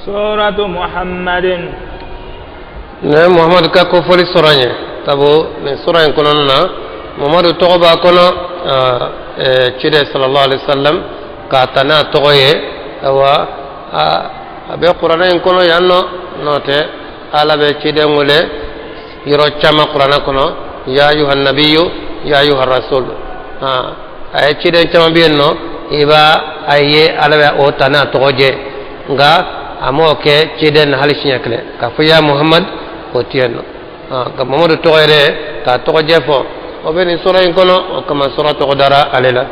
سورة محمد. Nin ye Muhamadu ka kofɔli sura ye, sabu nin sura in kɔnɔna na, Muhamadu tɔgɔ b'a kɔnɔ, ciden sallallahu alaihi wasallam k'a ta n'a tɔgɔ ye. Awa, a bɛ kuranɛ in kɔnɔ yan nɔ. N'o tɛ, Ala bɛ ciden wele yɔrɔ caman kuranɛ kɔnɔ: ya ayuha nabiyu, ya ayuha rasul. A ye ciden caman bɛ yen nɔ, i b'a a ye Ala bɛ o ta n'a tɔgɔ jɛ, nka a m'o kɛ ciden na hali siɲɛ kelen k'a fɔ ya Muhammad, o tɛ yen nɔ. Nka Mamadu tɔgɔ yɛrɛ k'a tɔgɔ jɛ fɔ, o bɛ nin sura in kɔnɔ. O kama sura tɔgɔ dara ale la.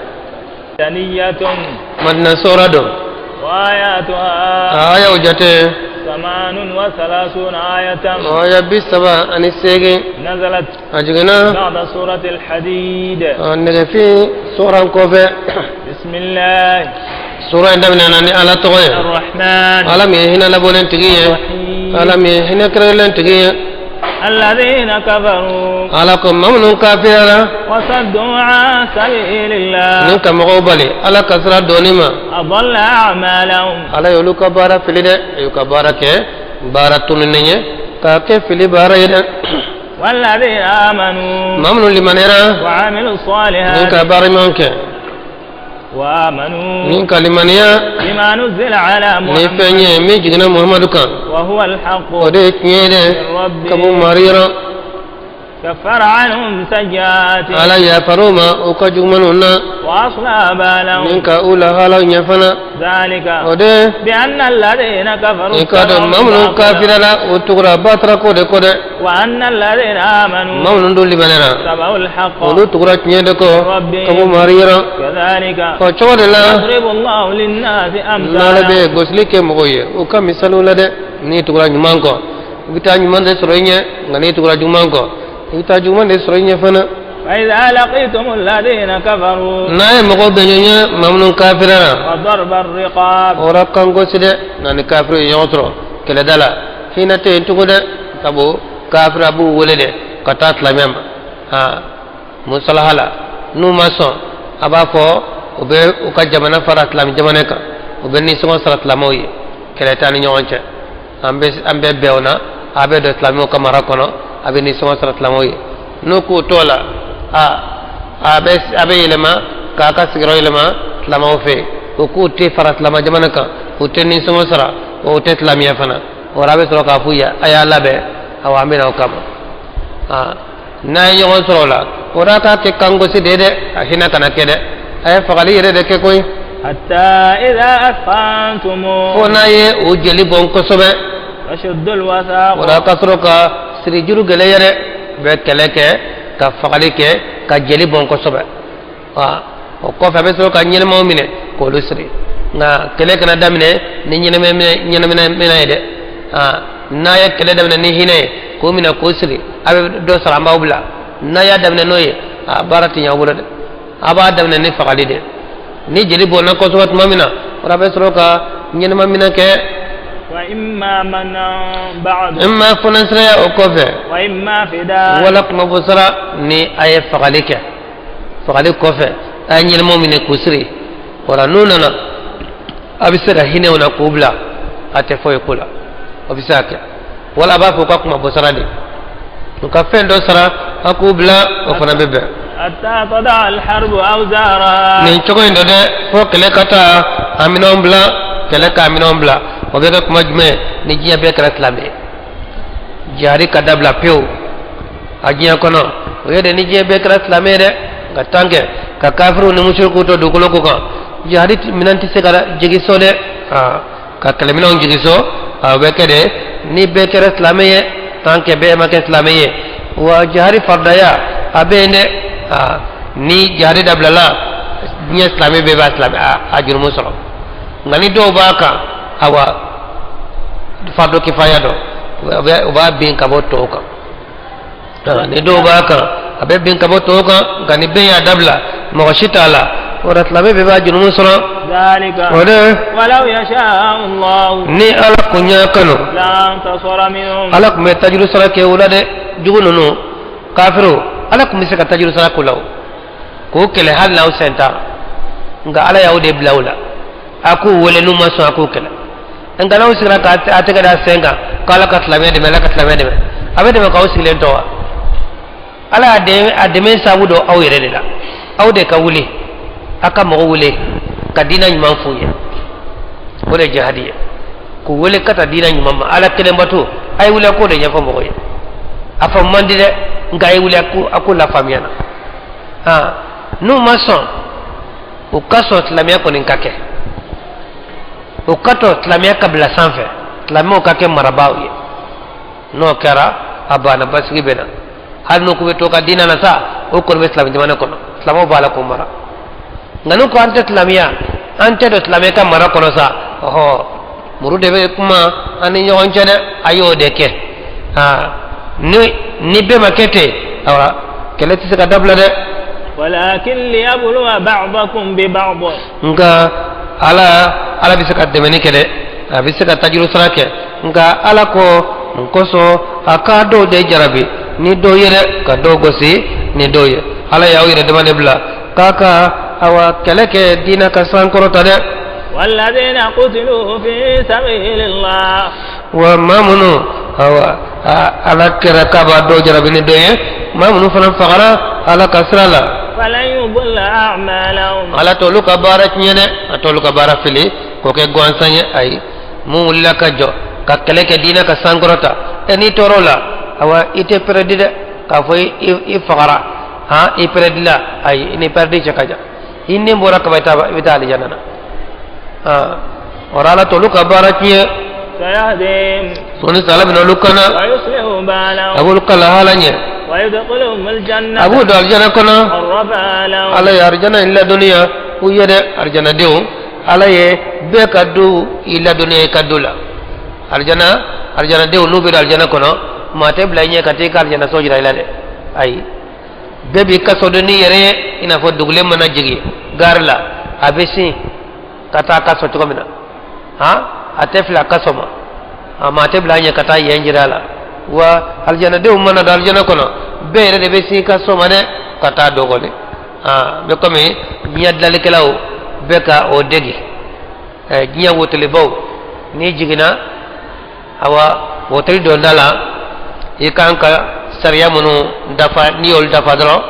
مدنية. Madina sura don. وآياتها A ayaw jate 38 آية. Aya 38. نزلت A jiginna بعد سورة الحديد. Nɛgɛfin sura kɔfɛ. بسم الله Sura in daminɛna ni Ala tɔgɔ ye, الرحمن Ala min ye hinɛ labɔlen tigi ye, الرحيم. Ala min ye hinɛ kɛrɛnkɛrɛnlen tigi ye. الذين كفروا Ala ko maa minnu kafirara وصدوا عن سبيل الله ni ka mɔgɔw bali Ala ka sira dɔɔni ma, أضل أعمالهم. Ala y'olu ka baara fili dɛ, a y'u ka baara kɛ baara tununnen ye, k'a kɛ fili baara ye dɛ. والذين آمنوا Maa minnu limaniyara وعملوا ni الصالحات ka baara ɲuman kɛ وآمنوا ni ka limaniya بما نزل على ni محمد fɛn ye min jiginna Muhamadu kan, وهو الحق o de ye tiɲɛ ye dɛ من ربهم ka bɔ mari yɔrɔ, كفر عنهم سيئاتهم Ala yafar'u ma u ka jugumanw na وأصلح ni بالهم. ka u lahalaw ɲɛ fana. ذلك O de بأن الذين كفروا i k'a dɔn اتبعوا maa minnu الباطل kafirala, u tugura batara ko de kɔ dɛ. وأن الذين آمنوا Maa minnu dun limaniyara, اتبعوا الحق olu tugura tiɲɛ de kɔ ربهم ka bɔ mari yɔrɔ. كذلك O cogo de la يضرب الله للناس n'Ala bɛ أمثالهم. gosili kɛ mɔgɔw ye u ka misaliw la dɛ. N'i tugura ɲuman kɔ, i bɛ taa ɲuman de sɔrɔ i ɲɛ, nka n'i tugura juguman kɔ, i bɛ taa juguman de sɔrɔ i ɲɛ fana. فإذا لقيتم الذين كفروا N'a ye mɔgɔw bɛn ɲɔgɔn ye, maa minnu kafirara, وضرب الرقاب o la kan gosi dɛ. N'a ni kafiriw ye ɲɔgɔn sɔrɔ kɛlɛda la, hinɛ tɛ yen tugun dɛ, sabu kafiri a b'u wele de ka taa silamɛya ma aa musalaha la. N'u ma sɔn, a b'a fɔ u bɛ u ka jamana fara silamɛ jamana kan, u bɛ nisɔngɔ sara silamɛw ye, kɛlɛ t'an ni ɲɔgɔn cɛ, an bɛ bɛn o na, a bɛ don silamɛw ka mara kɔnɔ, a bɛ nisɔngɔ sara silamɛw ye. N'u k'u t'o la, a bɛ yɛlɛma k'a ka sigiyɔrɔ yɛlɛma silamɛw fɛ yen. U k'u tɛ fara silamɛ jamana kan, u tɛ nisɔngɔ sara, o tɛ silamɛya fana. O la a bɛ sɔrɔ k'a f'u ye: a y'a labɛn, awa, an bɛ na o kama. Aa, n'a ye ɲɔgɔn sɔrɔ o la, o la k'a kɛ kangosi de ye dɛ, a hinɛ kana kɛ dɛ, a ye fagali yɛrɛ de kɛ koyi. حتى إذا أثخنتموهم Fo n'a ye o jeli bɔn kosɛbɛ, فشدوا الوثاق o la ka sɔrɔ ka siri juru gɛlɛya yɛrɛ bɛ kɛlɛ kɛ ka fagali kɛ ka jeli bɔn kosɛbɛ. Wa o kɔfɛ, a bɛ sɔrɔ ka ɲɛnɛmaw minɛ k'olu siri. Nka kɛlɛ kana daminɛ ni ɲɛnɛminɛ minɛ ye dɛ. Aa, n'a ye kɛlɛ daminɛ ni hinɛ ye k'o minɛ k'o siri, a bɛ dɔ sara, an b'aw bila. N'a y'a daminɛ n'o ye, a baara tɛ ɲɛ aw bolo dɛ. A b'a daminɛ ni fagali de. Ni jeli bɔnna kosɛbɛ tuma min na, o la a bɛ sɔrɔ ka ɲɛnɛma minɛ kɛ. وإما منا بعد Imma fɔnɛsiraya o kɔfɛ وإما فداء wala kumabɔ sara. Ni a ye fagali kɛ, fagali kɔfɛ a ye ɲɛnɛmaw minɛ k'u siri, o la n'u nana, a bɛ se ka hinɛ u la k'u bila, a tɛ foyi ko la, o bɛ se ka kɛ. Wala a b'a fɔ u ka kumabɔ sara de, u ka fɛn dɔ sara, a k'u bila, o fana bɛ bɛn. حتى تضع الحرب أوزارها. Nin cogo in dɔ dɛ, fo kɛlɛ ka taa a minɛnw bila, kɛlɛ k'a minɛnw bila. O bɛ kɛ kuma jumɛn? Ni diɲɛ bɛɛ kɛra silamɛ ye, jihadi ka dabila pewu a diɲɛ kɔnɔ. O ye de ni diɲɛ bɛɛ kɛra silamɛ ye dɛ. Nka tant que ka kafiriw ni musirikiw to dugukolo ko kan, jihadi minɛn tɛ se ka jigin so dɛ. Aa, ka kɛlɛminɛnw jigin so, a bɛ kɛ de ni bɛɛ kɛra silamɛ ye. Tant que bɛɛ ma kɛ silamɛ ye, wa jihadi faridaya a bɛ yen dɛ. Aa, ni jihadi dabilala, diɲɛ silamɛ bɛɛ b'a silamɛ a jurumu sɔrɔ. Nka ni dɔw b'a kan, awa, fardo kifaya dɔ u b'a bin ka bɔ tɔw kan. Ni dɔw b'a kan, a bɛ bin ka bɔ tɔw kan. Nka ni bɛɛ y'a dabila, mɔgɔ si t'a la, o la silamɛ bɛɛ b'a jurumu sɔrɔ. ذلك O de ولو يشاء الله ni Ala kun y'a kanu, لانتصر منهم. Ala tun bɛ tajuru sara kɛ o la dɛ. Jugu ninnu, kafiriw, Ala tun bɛ se ka tajuru sara k'u la o k'o kɛlɛ hali n'aw sen t'a la. Nka Ala y'aw de bila o la, a k'u wele, n'u ma sɔn, a k'u kɛlɛ. Nka n'aw sigira k'a tɛgɛ da sen kan k'ala ka silamɛya dɛmɛ, ala ka silamɛya dɛmɛ, a bɛ dɛmɛ k'aw sigilen to wa? Ala y'a dɛmɛ sababu don aw yɛrɛ de la. Aw de ka wuli, a ka mɔgɔ wele ka diinɛ ɲuman f'u ye, o de ye jihadi ye, k'u wele ka taa diinɛ ɲuman ma, ala kelen bato. A ye wuli a k'o de ɲɛfɔ mɔgɔ ye. A faamu man di dɛ, nka a ye wuli a k'o lafaamuya na. N'u ma sɔn, u ka sɔn silamɛya kɔni ka kɛ, u ka to silamɛya ka bila sanfɛ, silamɛw ka kɛ marabaaw ye. N'o kɛra, a banna, basigi bɛ na. Hali n'u k'u bɛ to ka diinɛ na sa, o kɔni bɛ silamɛ jamana kɔnɔ, silamɛw b'a la k'o mara. Nka n'u ko an tɛ silamɛya, an tɛ don silamɛya ka mara kɔnɔ sa, ɔhɔ, muru de bɛ kuma an ni ɲɔgɔn cɛ dɛ. A y'o de kɛ. Ni bɛɛ ma kɛ ten, awa, kɛlɛ tɛ se ka dabila dɛ. Walakin liyabluwa ba'dakum bi ba'd. Nka ala bɛ se ka dɛmɛni kɛ dɛ, a bɛ se ka tajuru sara kɛ. Nka ala ko mun kosɔn a ka dɔw de jarabi ni dɔw ye dɛ, ka dɔw gosi ni dɔw ye? Ala y'aw yɛrɛ dama de bila k'a ka awa kɛlɛ kɛ diinɛ ka sankɔrɔta dɛ. Walladhina qutilu fi sabilillah. Wa maa minnu, awa, ala kɛra k'a b'a dɔw jarabi ni dɔ ye, maa minnu fana fagara ala ka sira la, falan yudilla a'malahum. Ala t'olu ka baara tiɲɛ dɛ, a t'olu ka baara fili k'o kɛ gansan ye. Ayi, mun wulila ka jɔ ka kɛlɛ kɛ diinɛ ka sankɔrɔta, ɛ, n'i tɔɔrɔ la, awa, i tɛ pɛrɛdi dɛ, k'a fɔ i fagara, han, i pɛrɛdi la. Ayi, i ni pɛrɛdi cɛ ka jan. I ni bɔra kaba, i bɛ taa alijana na. Ɔrɔ ala t'olu ka baara tiɲɛ. Sayahdihim. Sɔɔni sa, ala bɛna olu kana. Wa yuslihu balahum. A b'olu ka lahala ɲɛ. Wa yudkhiluhum aljannata. A b'u don alijana kɔnɔ. Arrafaha lahum. Ala ye arijana in ladɔnniya u ye dɛ. Arijanadenw, ala ye bɛɛ ka du i ladɔnniya i ka du la. Arijana, arijanadenw n'u bɛ don arijana kɔnɔ, maa tɛ bila i ɲɛ ka taa i ka arijana so jira i la dɛ. Ayi, bɛɛ b'i ka so dɔn n'i yɛrɛ ye, i n'a fɔ dugulen mana jigin gari la, a bɛ sin ka taa a ka so cogo min na, han, a tɛ fili a ka so ma. A maa tɛ bila a ɲɛ ka taa yen jira a la. Wa alijanadenw mana don alijana kɔnɔ, bɛɛ yɛrɛ de bɛ sin i ka so ma dɛ, ka taa dɔgɔ kɔni. Bɛ komi diɲɛ dilanlikɛlaw bɛ ka o dege. Diɲɛ wotelibaw, n'i jiginna, awa, woteli donda la, i kan ka sariya minnu dafa, n'i y'olu dafa dɔrɔn,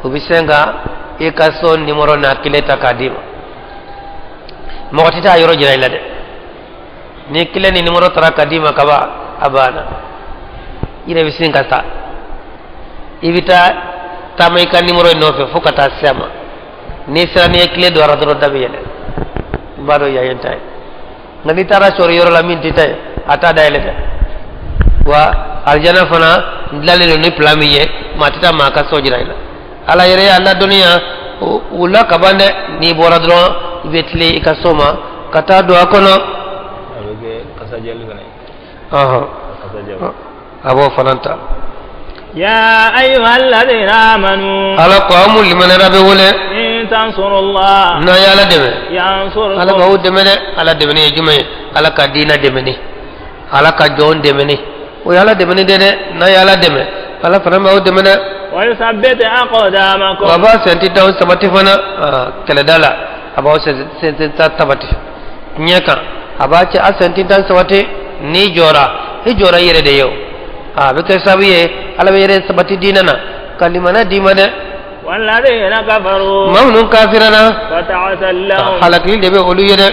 u bɛ se ka i ka so nimɔrɔ n'a kile ta k'a d'i ma. Mɔgɔ tɛ taa yɔrɔ jira i la dɛ. Ni kile ni nimɔrɔ taara ka d'i ma kaban, a banna, i yɛrɛ bɛ sin ka taa, i bɛ taa taama i ka nimɔrɔ in nɔfɛ fo ka taa se a ma. N'i sera, n'i ye kile don a la dɔrɔn, da bɛ yɛlɛ, i b'a dɔn yan ye n ta ye. Nka n'i taara sɔrɔ yɔrɔ la min tɛ ta ye, a t'a dayɛlɛ dɛ. Wa alijana fana dilanlen don ni plan min ye, maa tɛ taa maa ka so jira i la. Ala yɛrɛ y'a ladɔnniya o la kaban dɛ. N'i bɔra dɔrɔn, i bɛ tilen i ka so ma ka taa don a kɔnɔ. A bɛ kɛ kasajɛli fana ye. Ɔhɔn. Kasajɛli. A b'o fana ta. Ya ayyuhalladhina amanu. Ala ko aw mun limaniyara bɛ wele. In tansurullah. N'a ye ala dɛmɛ. Yansurkum. Ala b'aw dɛmɛ dɛ. Ala dɛmɛni ye jumɛn ye? Ala ka diinɛ dɛmɛni, ala ka jɔn dɛmɛni, o ye ala dɛmɛni de dɛ. N'a ye ala dɛmɛ, ala fana b'aw dɛmɛ dɛ. Wa yuthabbit aqdamakum. Wa b'a sentitaw sabati fana kɛlɛda la, a b'aw sentita sabati ɲɛ kan, a b'a cɛ a sentita sabati. N'i jɔra, i jɔra i yɛrɛ de ye. O a bɛ kɛ sababu ye, ala bɛ yɛrɛ sabati diinɛ na ka limaniya d'i ma dɛ. Walladhina kafaru. Maa minnu kafirana, Fata'asan lahum. halakili de bɛ olu ye dɛ.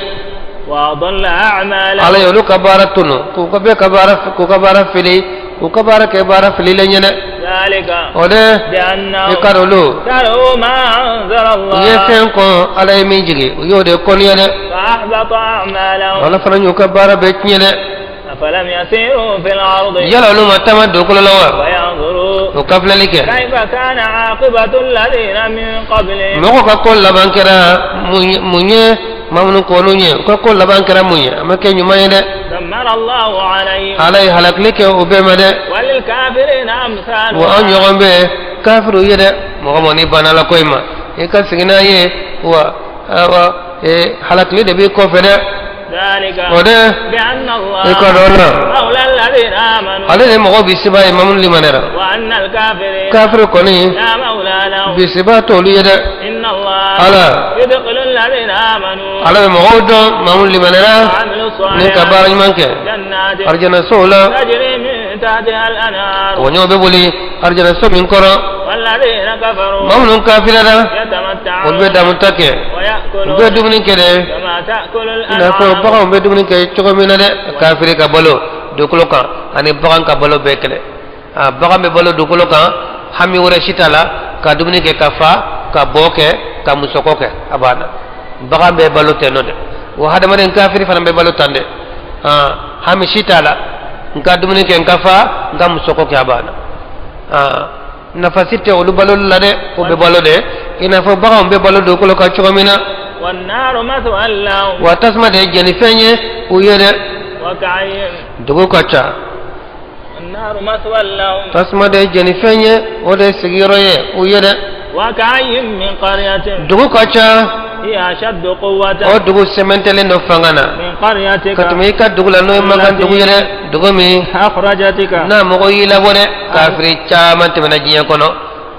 Wa adalla a'malahum. Ala ye olu ka baara tunu, k'u ka bɛɛ ka baara, k'u ka baara fili, k'u ka baara kɛ baara fililen ye dɛ. Dhalika. O de Bi annahum. i ka dɔn olu Karihu ma anzala u ye Allah. fɛn kɔn ala ye min jigin, u y'o de kɔniya dɛ. Fa ahbata a'malahum. Ala fana y'u ka baara bɛɛ tiɲɛ dɛ. Afalam yasiru fil ardi. Yala olu ma taama dugukolo la wa? Fayanzuru. U ka filɛli kɛ. Kayfa kana aqibatu alladhina min qablihim. Mɔgɔw ka ko laban kɛra mun ye? Maa minnu kɔn'u ɲɛ, u ka ko laban kɛra mun ye? A ma kɛ ɲuman ye dɛ. Dammara Allahu alayhim. Ala ye halakili kɛ o bɛɛ ma dɛ. Walil kafirina amsaluha. Wa an ɲɔgɔn bɛ kafiriw ye dɛ. Mɔgɔ mɔgɔ n'i banna ala ko in ma, i ka sigi n'a ye wa, awa, halakili de b'i kɔfɛ dɛ. Dhalika. O de Bi anna Allah. i ka dɔn na Mawla alladhina amanu. ale de mɔgɔ bisiba ye maa minnu limaniyara. Wa anna al-kafirina. Kafiri kɔni La mawla lahum. bisiba t'olu ye dɛ. Inna Allah. Ala Yudkhilu alladhina amanu. Ala bɛ mɔgɔw dɔn maa minnu limaniyara Wa amilu. Ni ka baara ɲuman kɛ arijana sow la, kɔɲɔw bɛ boli arijana so min kɔrɔ. Maa minnu kafirara, olu bɛ damuta kɛ, u bɛ dumuni kɛ dɛ, i n'a fɔ baganw bɛ dumuni kɛ cogo min na dɛ. Kafiri ka balo dugukolo kan ani bagan ka balo bɛɛ kelen. A bagan bɛ balo dugukolo kan, hami wɛrɛ si t'a la, ka dumuni kɛ, ka fa, ka bɔ kɛ, ka musɔkɔ kɛ, a banna. Bagan bɛ balo ten nɔ dɛ. Wa hadamaden kafiri fana bɛ balo tan dɛ. Hami si t'a la, n ka dumuni kɛ, n ka fa, n ka musɔkɔ kɛ, a banna. Nafa si tɛ olu balo la dɛ. O bɛ balo dɛ i n'a fɔ baganw bɛ balo dugukolo kan cogo min na. Wa tasuma de ye jɛnifɛn ye u ye dɛ. Dugu ka ca, tasuma de ye jɛnifɛn ye, o de ye sigiyɔrɔ ye u ye dɛ. Dugu ka ca, o dugu sɛmɛntɛlen don fanga na ka tɛmɛ i ka dugu la, n'o ye Makan dugu ye dɛ. Dugu min n'a mɔgɔ y'i labɔ dɛ. Kafiri caman tɛmɛna diɲɛ kɔnɔ,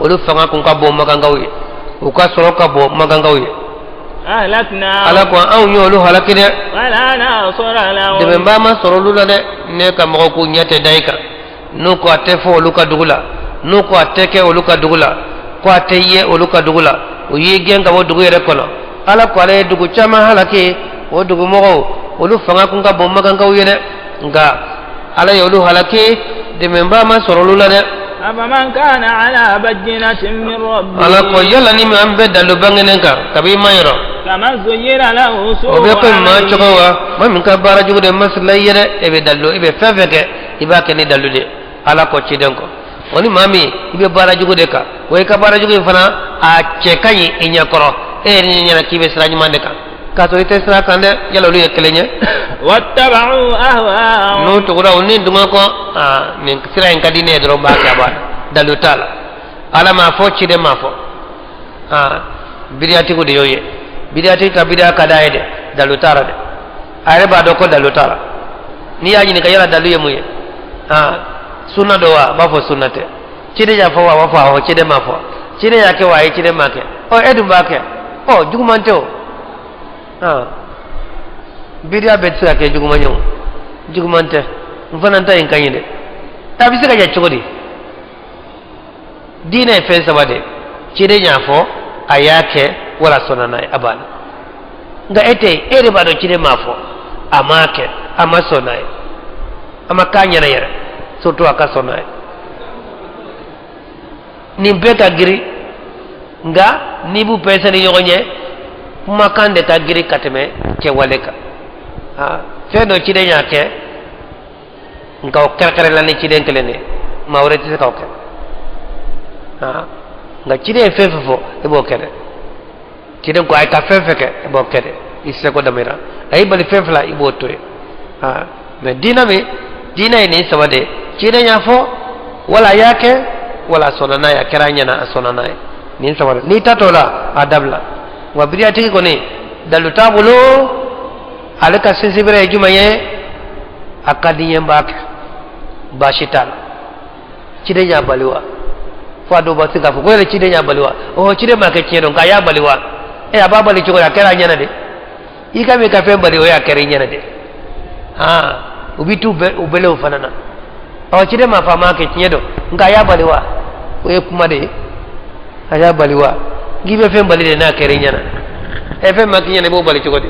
olu fanga kun ka bon Makankaw ye, u ka sɔrɔ ka bon Makankaw ye. Ala ko anw y'olu halaki dɛ, dɛmɛbaa ma sɔrɔ olu la dɛ. Ne ka mɔgɔw k'u ɲɛ tɛ da i kan, n'u ko a tɛ fɔ olu ka dugu la, n'u ko a tɛ kɛ olu ka dugu la, ko a tɛ ye olu ka dugu la, u y'i gɛn ka bɔ dugu yɛrɛ kɔnɔ. Ala ko ale ye dugu caman halaki, o dugumɔgɔw, olu fanga kun ka bon Makankaw ye dɛ, nka Ala ye olu halaki, dɛmɛbaa ma sɔrɔ olu la dɛ. Ala ko yala ni an bɛ dalu bangenen kan kabi ma yɔrɔ, o bɛ komi maa cogo wa, maa min ka baara jugu de masirila i ye dɛ? E bɛ dalu, i bɛ fɛn fɛn kɛ, i b'a kɛ ni dalu de. Ala ko ciden kɔ, o ni maa min i bɛ baara jugu de kan, wa i ka baara jugu in fana a cɛ ka ɲi i ɲɛ kɔrɔ, e yɛrɛ ɲɛ ɲɛna k'i bɛ sira ɲuman de kan, k'a sɔrɔ i tɛ sira kan dɛ, yala olu ye kelen ye? N'u tugura u ni dungɔ kɔ, aa, nin sira in ka di ne ye dɔrɔn, n b'a kɛ, a banna, dalu t'a la. Ala m'a fɔ, ciden m'a fɔ. Aa, bidiyatigiw de y'o ye. Bidiyatigi ka bidiya ka d'a ye dɛ, dalu t'a la dɛ. A yɛrɛ b'a dɔn ko dalu t'a la. N'i y'a ɲininka yala dalu ye mun ye, aa, sunna don wa, a b'a fɔ sunna tɛ. Ciden y'a fɔ wa, a b'a fɔ awɔ, ciden m'a fɔ. Ciden y'a kɛ wa, ayi, ciden m'a kɛ. Ɔ, e dun b'a kɛ, ɔ, juguman tɛ o. Aa, bidiya bɛɛ tɛ se ka kɛ juguman ye o, juguman tɛ, n fana ta in ka ɲi dɛ. A bɛ se ka ɲɛ cogo di? Diinɛ ye fɛn saba de: ciden y'a fɔ, a y'a kɛ, wala sɔnna n'a ye, a banna. Nka e tɛ, e de b'a dɔn ciden m'a fɔ, a m'a kɛ, a ma sɔn n'a ye, a ma k'a ɲɛna yɛrɛ, surtout a ka sɔn n'a ye. Nin bɛɛ ka girin, nka n'i b'u pɛsɛ ni ɲɔgɔn ye, kumakan de ka girin ka tɛmɛ kɛwale kan. Aa, fɛn dɔ ciden y'a kɛ, nka o kɛrɛkɛrɛla ni ciden kelen de ye, maa wɛrɛ tɛ se k'o kɛ. Aa, nka ciden ye fɛn fɛn fɔ, e b'o kɛ dɛ. Ciden ko a ye ka fɛn fɛn kɛ, e b'o kɛ dɛ, i seko damira. A y'i bali fɛn fila, i b'o to yen. Aa, mɛ diinɛ min, diinɛ ye nin saba de ye: ciden y'a fɔ, wala a y'a kɛ, wala a sɔnna n'a ye, a kɛra a ɲɛna, a sɔnna n'a ye. Nin saba de, n'i ta t'o la, a dabila. Wa bidiyatigi kɔni, dalu t'a bolo. Ale ka sinsinbere ye jumɛn ye? A ka di n ye, n b'a kɛ, baasi t'a la. Ciden y'a bali wa? Fo a dɔw b'a se k'a fɔ ko yɛrɛ ciden y'a bali wa? Ɔhɔ, ciden m'a kɛ, tiɲɛ don, nka a y'a bali wa? E, a b'a bali cogo di? A kɛra a ɲɛna de. I ka min ka fɛn bali, o y'a kɛra i ɲɛna de. Aa, u bɛ t'u bɛ u bɛlɛ o fana na. Ɔ, ciden m'a fɔ, a m'a kɛ, tiɲɛ don, nka a y'a bali wa? O ye kuma de ye. A y'a bali wa? K'i bɛ fɛn bali de n'a kɛra i ɲɛna. Ɛ, fɛn ma k'i ɲɛna, i b'o bali cogo di?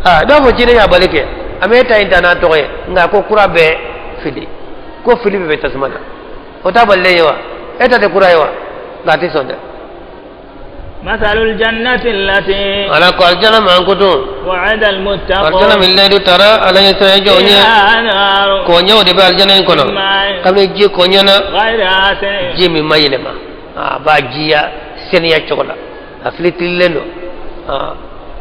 Aa, dɔw fɔ ciden y'a bali kɛ, a ma e ta in ta n'a tɔgɔ ye, nka ko kura bɛɛ fili, ko fili bɛɛ bɛ tasuma na, o t'a balilen ye wa? E ta tɛ kura ye wa? Nka a tɛ sɔn dɛ. مثل الجنة التي Ala ko alijana mankutu وعد المتقون alijana min layidu tara Ala ye sira jɔn ye, فيها أنهار kɔɲɛw de bɛ alijana in kɔnɔ, kabini ji kɔɲɛ na غير آسن ji min ma yɛlɛma, a b'a jiya seniya cogo la, a filitirilen don,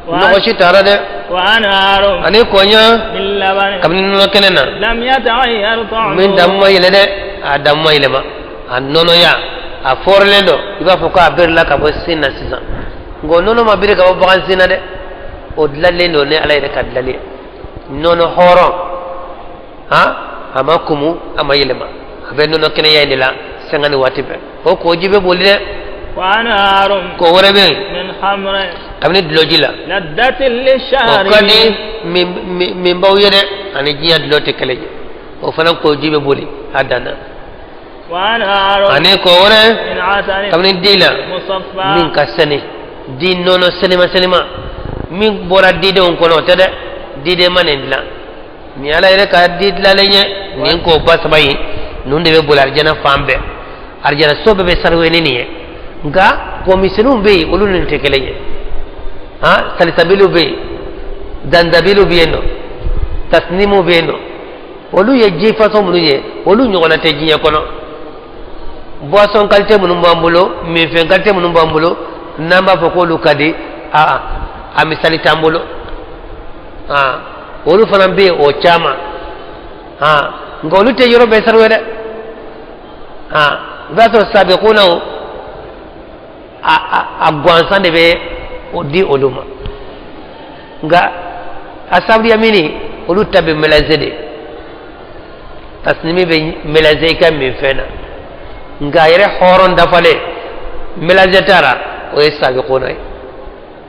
nɔgɔ si tara dɛ. وأنهار Ani kɔɲɛ من لبن kabini nɔnɔ kɛnɛ na لم يتغير طعمه min damu ma yɛlɛ dɛ, a damu ma yɛlɛma, a nɔnɔya a fɔrilen don, i b'a fɔ ko a birila ka bɔ sin na sisan, nka o nɔnɔ ma biri ka bɔ bagan sin na dɛ. O dilanlen don ni Ala yɛrɛ ka dilanlen ye, nɔnɔ hɔrɔn. Ha, a ma kumu, a ma yɛlɛma, a bɛ nɔnɔ kɛnɛya in de la sanga ni waati bɛɛ. O kɔji bɛ boli dɛ. وأنهار Ko wɛrɛ bɛ yen من خمر Kabini dulɔji la. لذة O ka di للشاربين. Minbaw ye dɛ, ani diɲɛ dulɔ tɛ kelen ye. O fana ko ji bɛ boli a dan na. وأنهار Ani kɔ wɛrɛ من عسل kabini di la مصفى. min ka sani, di nɔnɔ senima senima min bɔra didenw kɔnɔ, o tɛ dɛ, diden ma nin dilan. Nin Ala yɛrɛ ka di dilanlen ye. Nin ko ba saba in ninnu de bɛ boli arijana fan bɛɛ. Arijana so bɛɛ bɛ sariwe ni nin ye, nka kɔmisɛnninw bɛ yen, olu ni nin tɛ kelen ye. Han, salisabiliw bɛ yen, zanzabiliw bɛ yen nɔ, tasinimu bɛ yen nɔ. Olu ye ji fasɔn minnu ye, olu ɲɔgɔnna tɛ diɲɛ kɔnɔ. Boisson qualité minnu b'an bolo, minfɛn qualité minnu b'an bolo, n'an b'a fɔ k'olu ka di, aa, a misali t'an bolo. Aa, olu fana bɛ yen, o caman. Aa, nka olu tɛ yɔrɔ bɛɛ sariwe dɛ. Aa, i b'a sɔrɔ sabiqunaw a gansan de bɛ o di olu ma, nka asabu yamini, olu ta bɛ mélanger de. Tasnimi bɛ mélanger i ka minfɛn na, nka a yɛrɛ hɔrɔn dafalen mélanger t'a la, o ye sabiquna ye.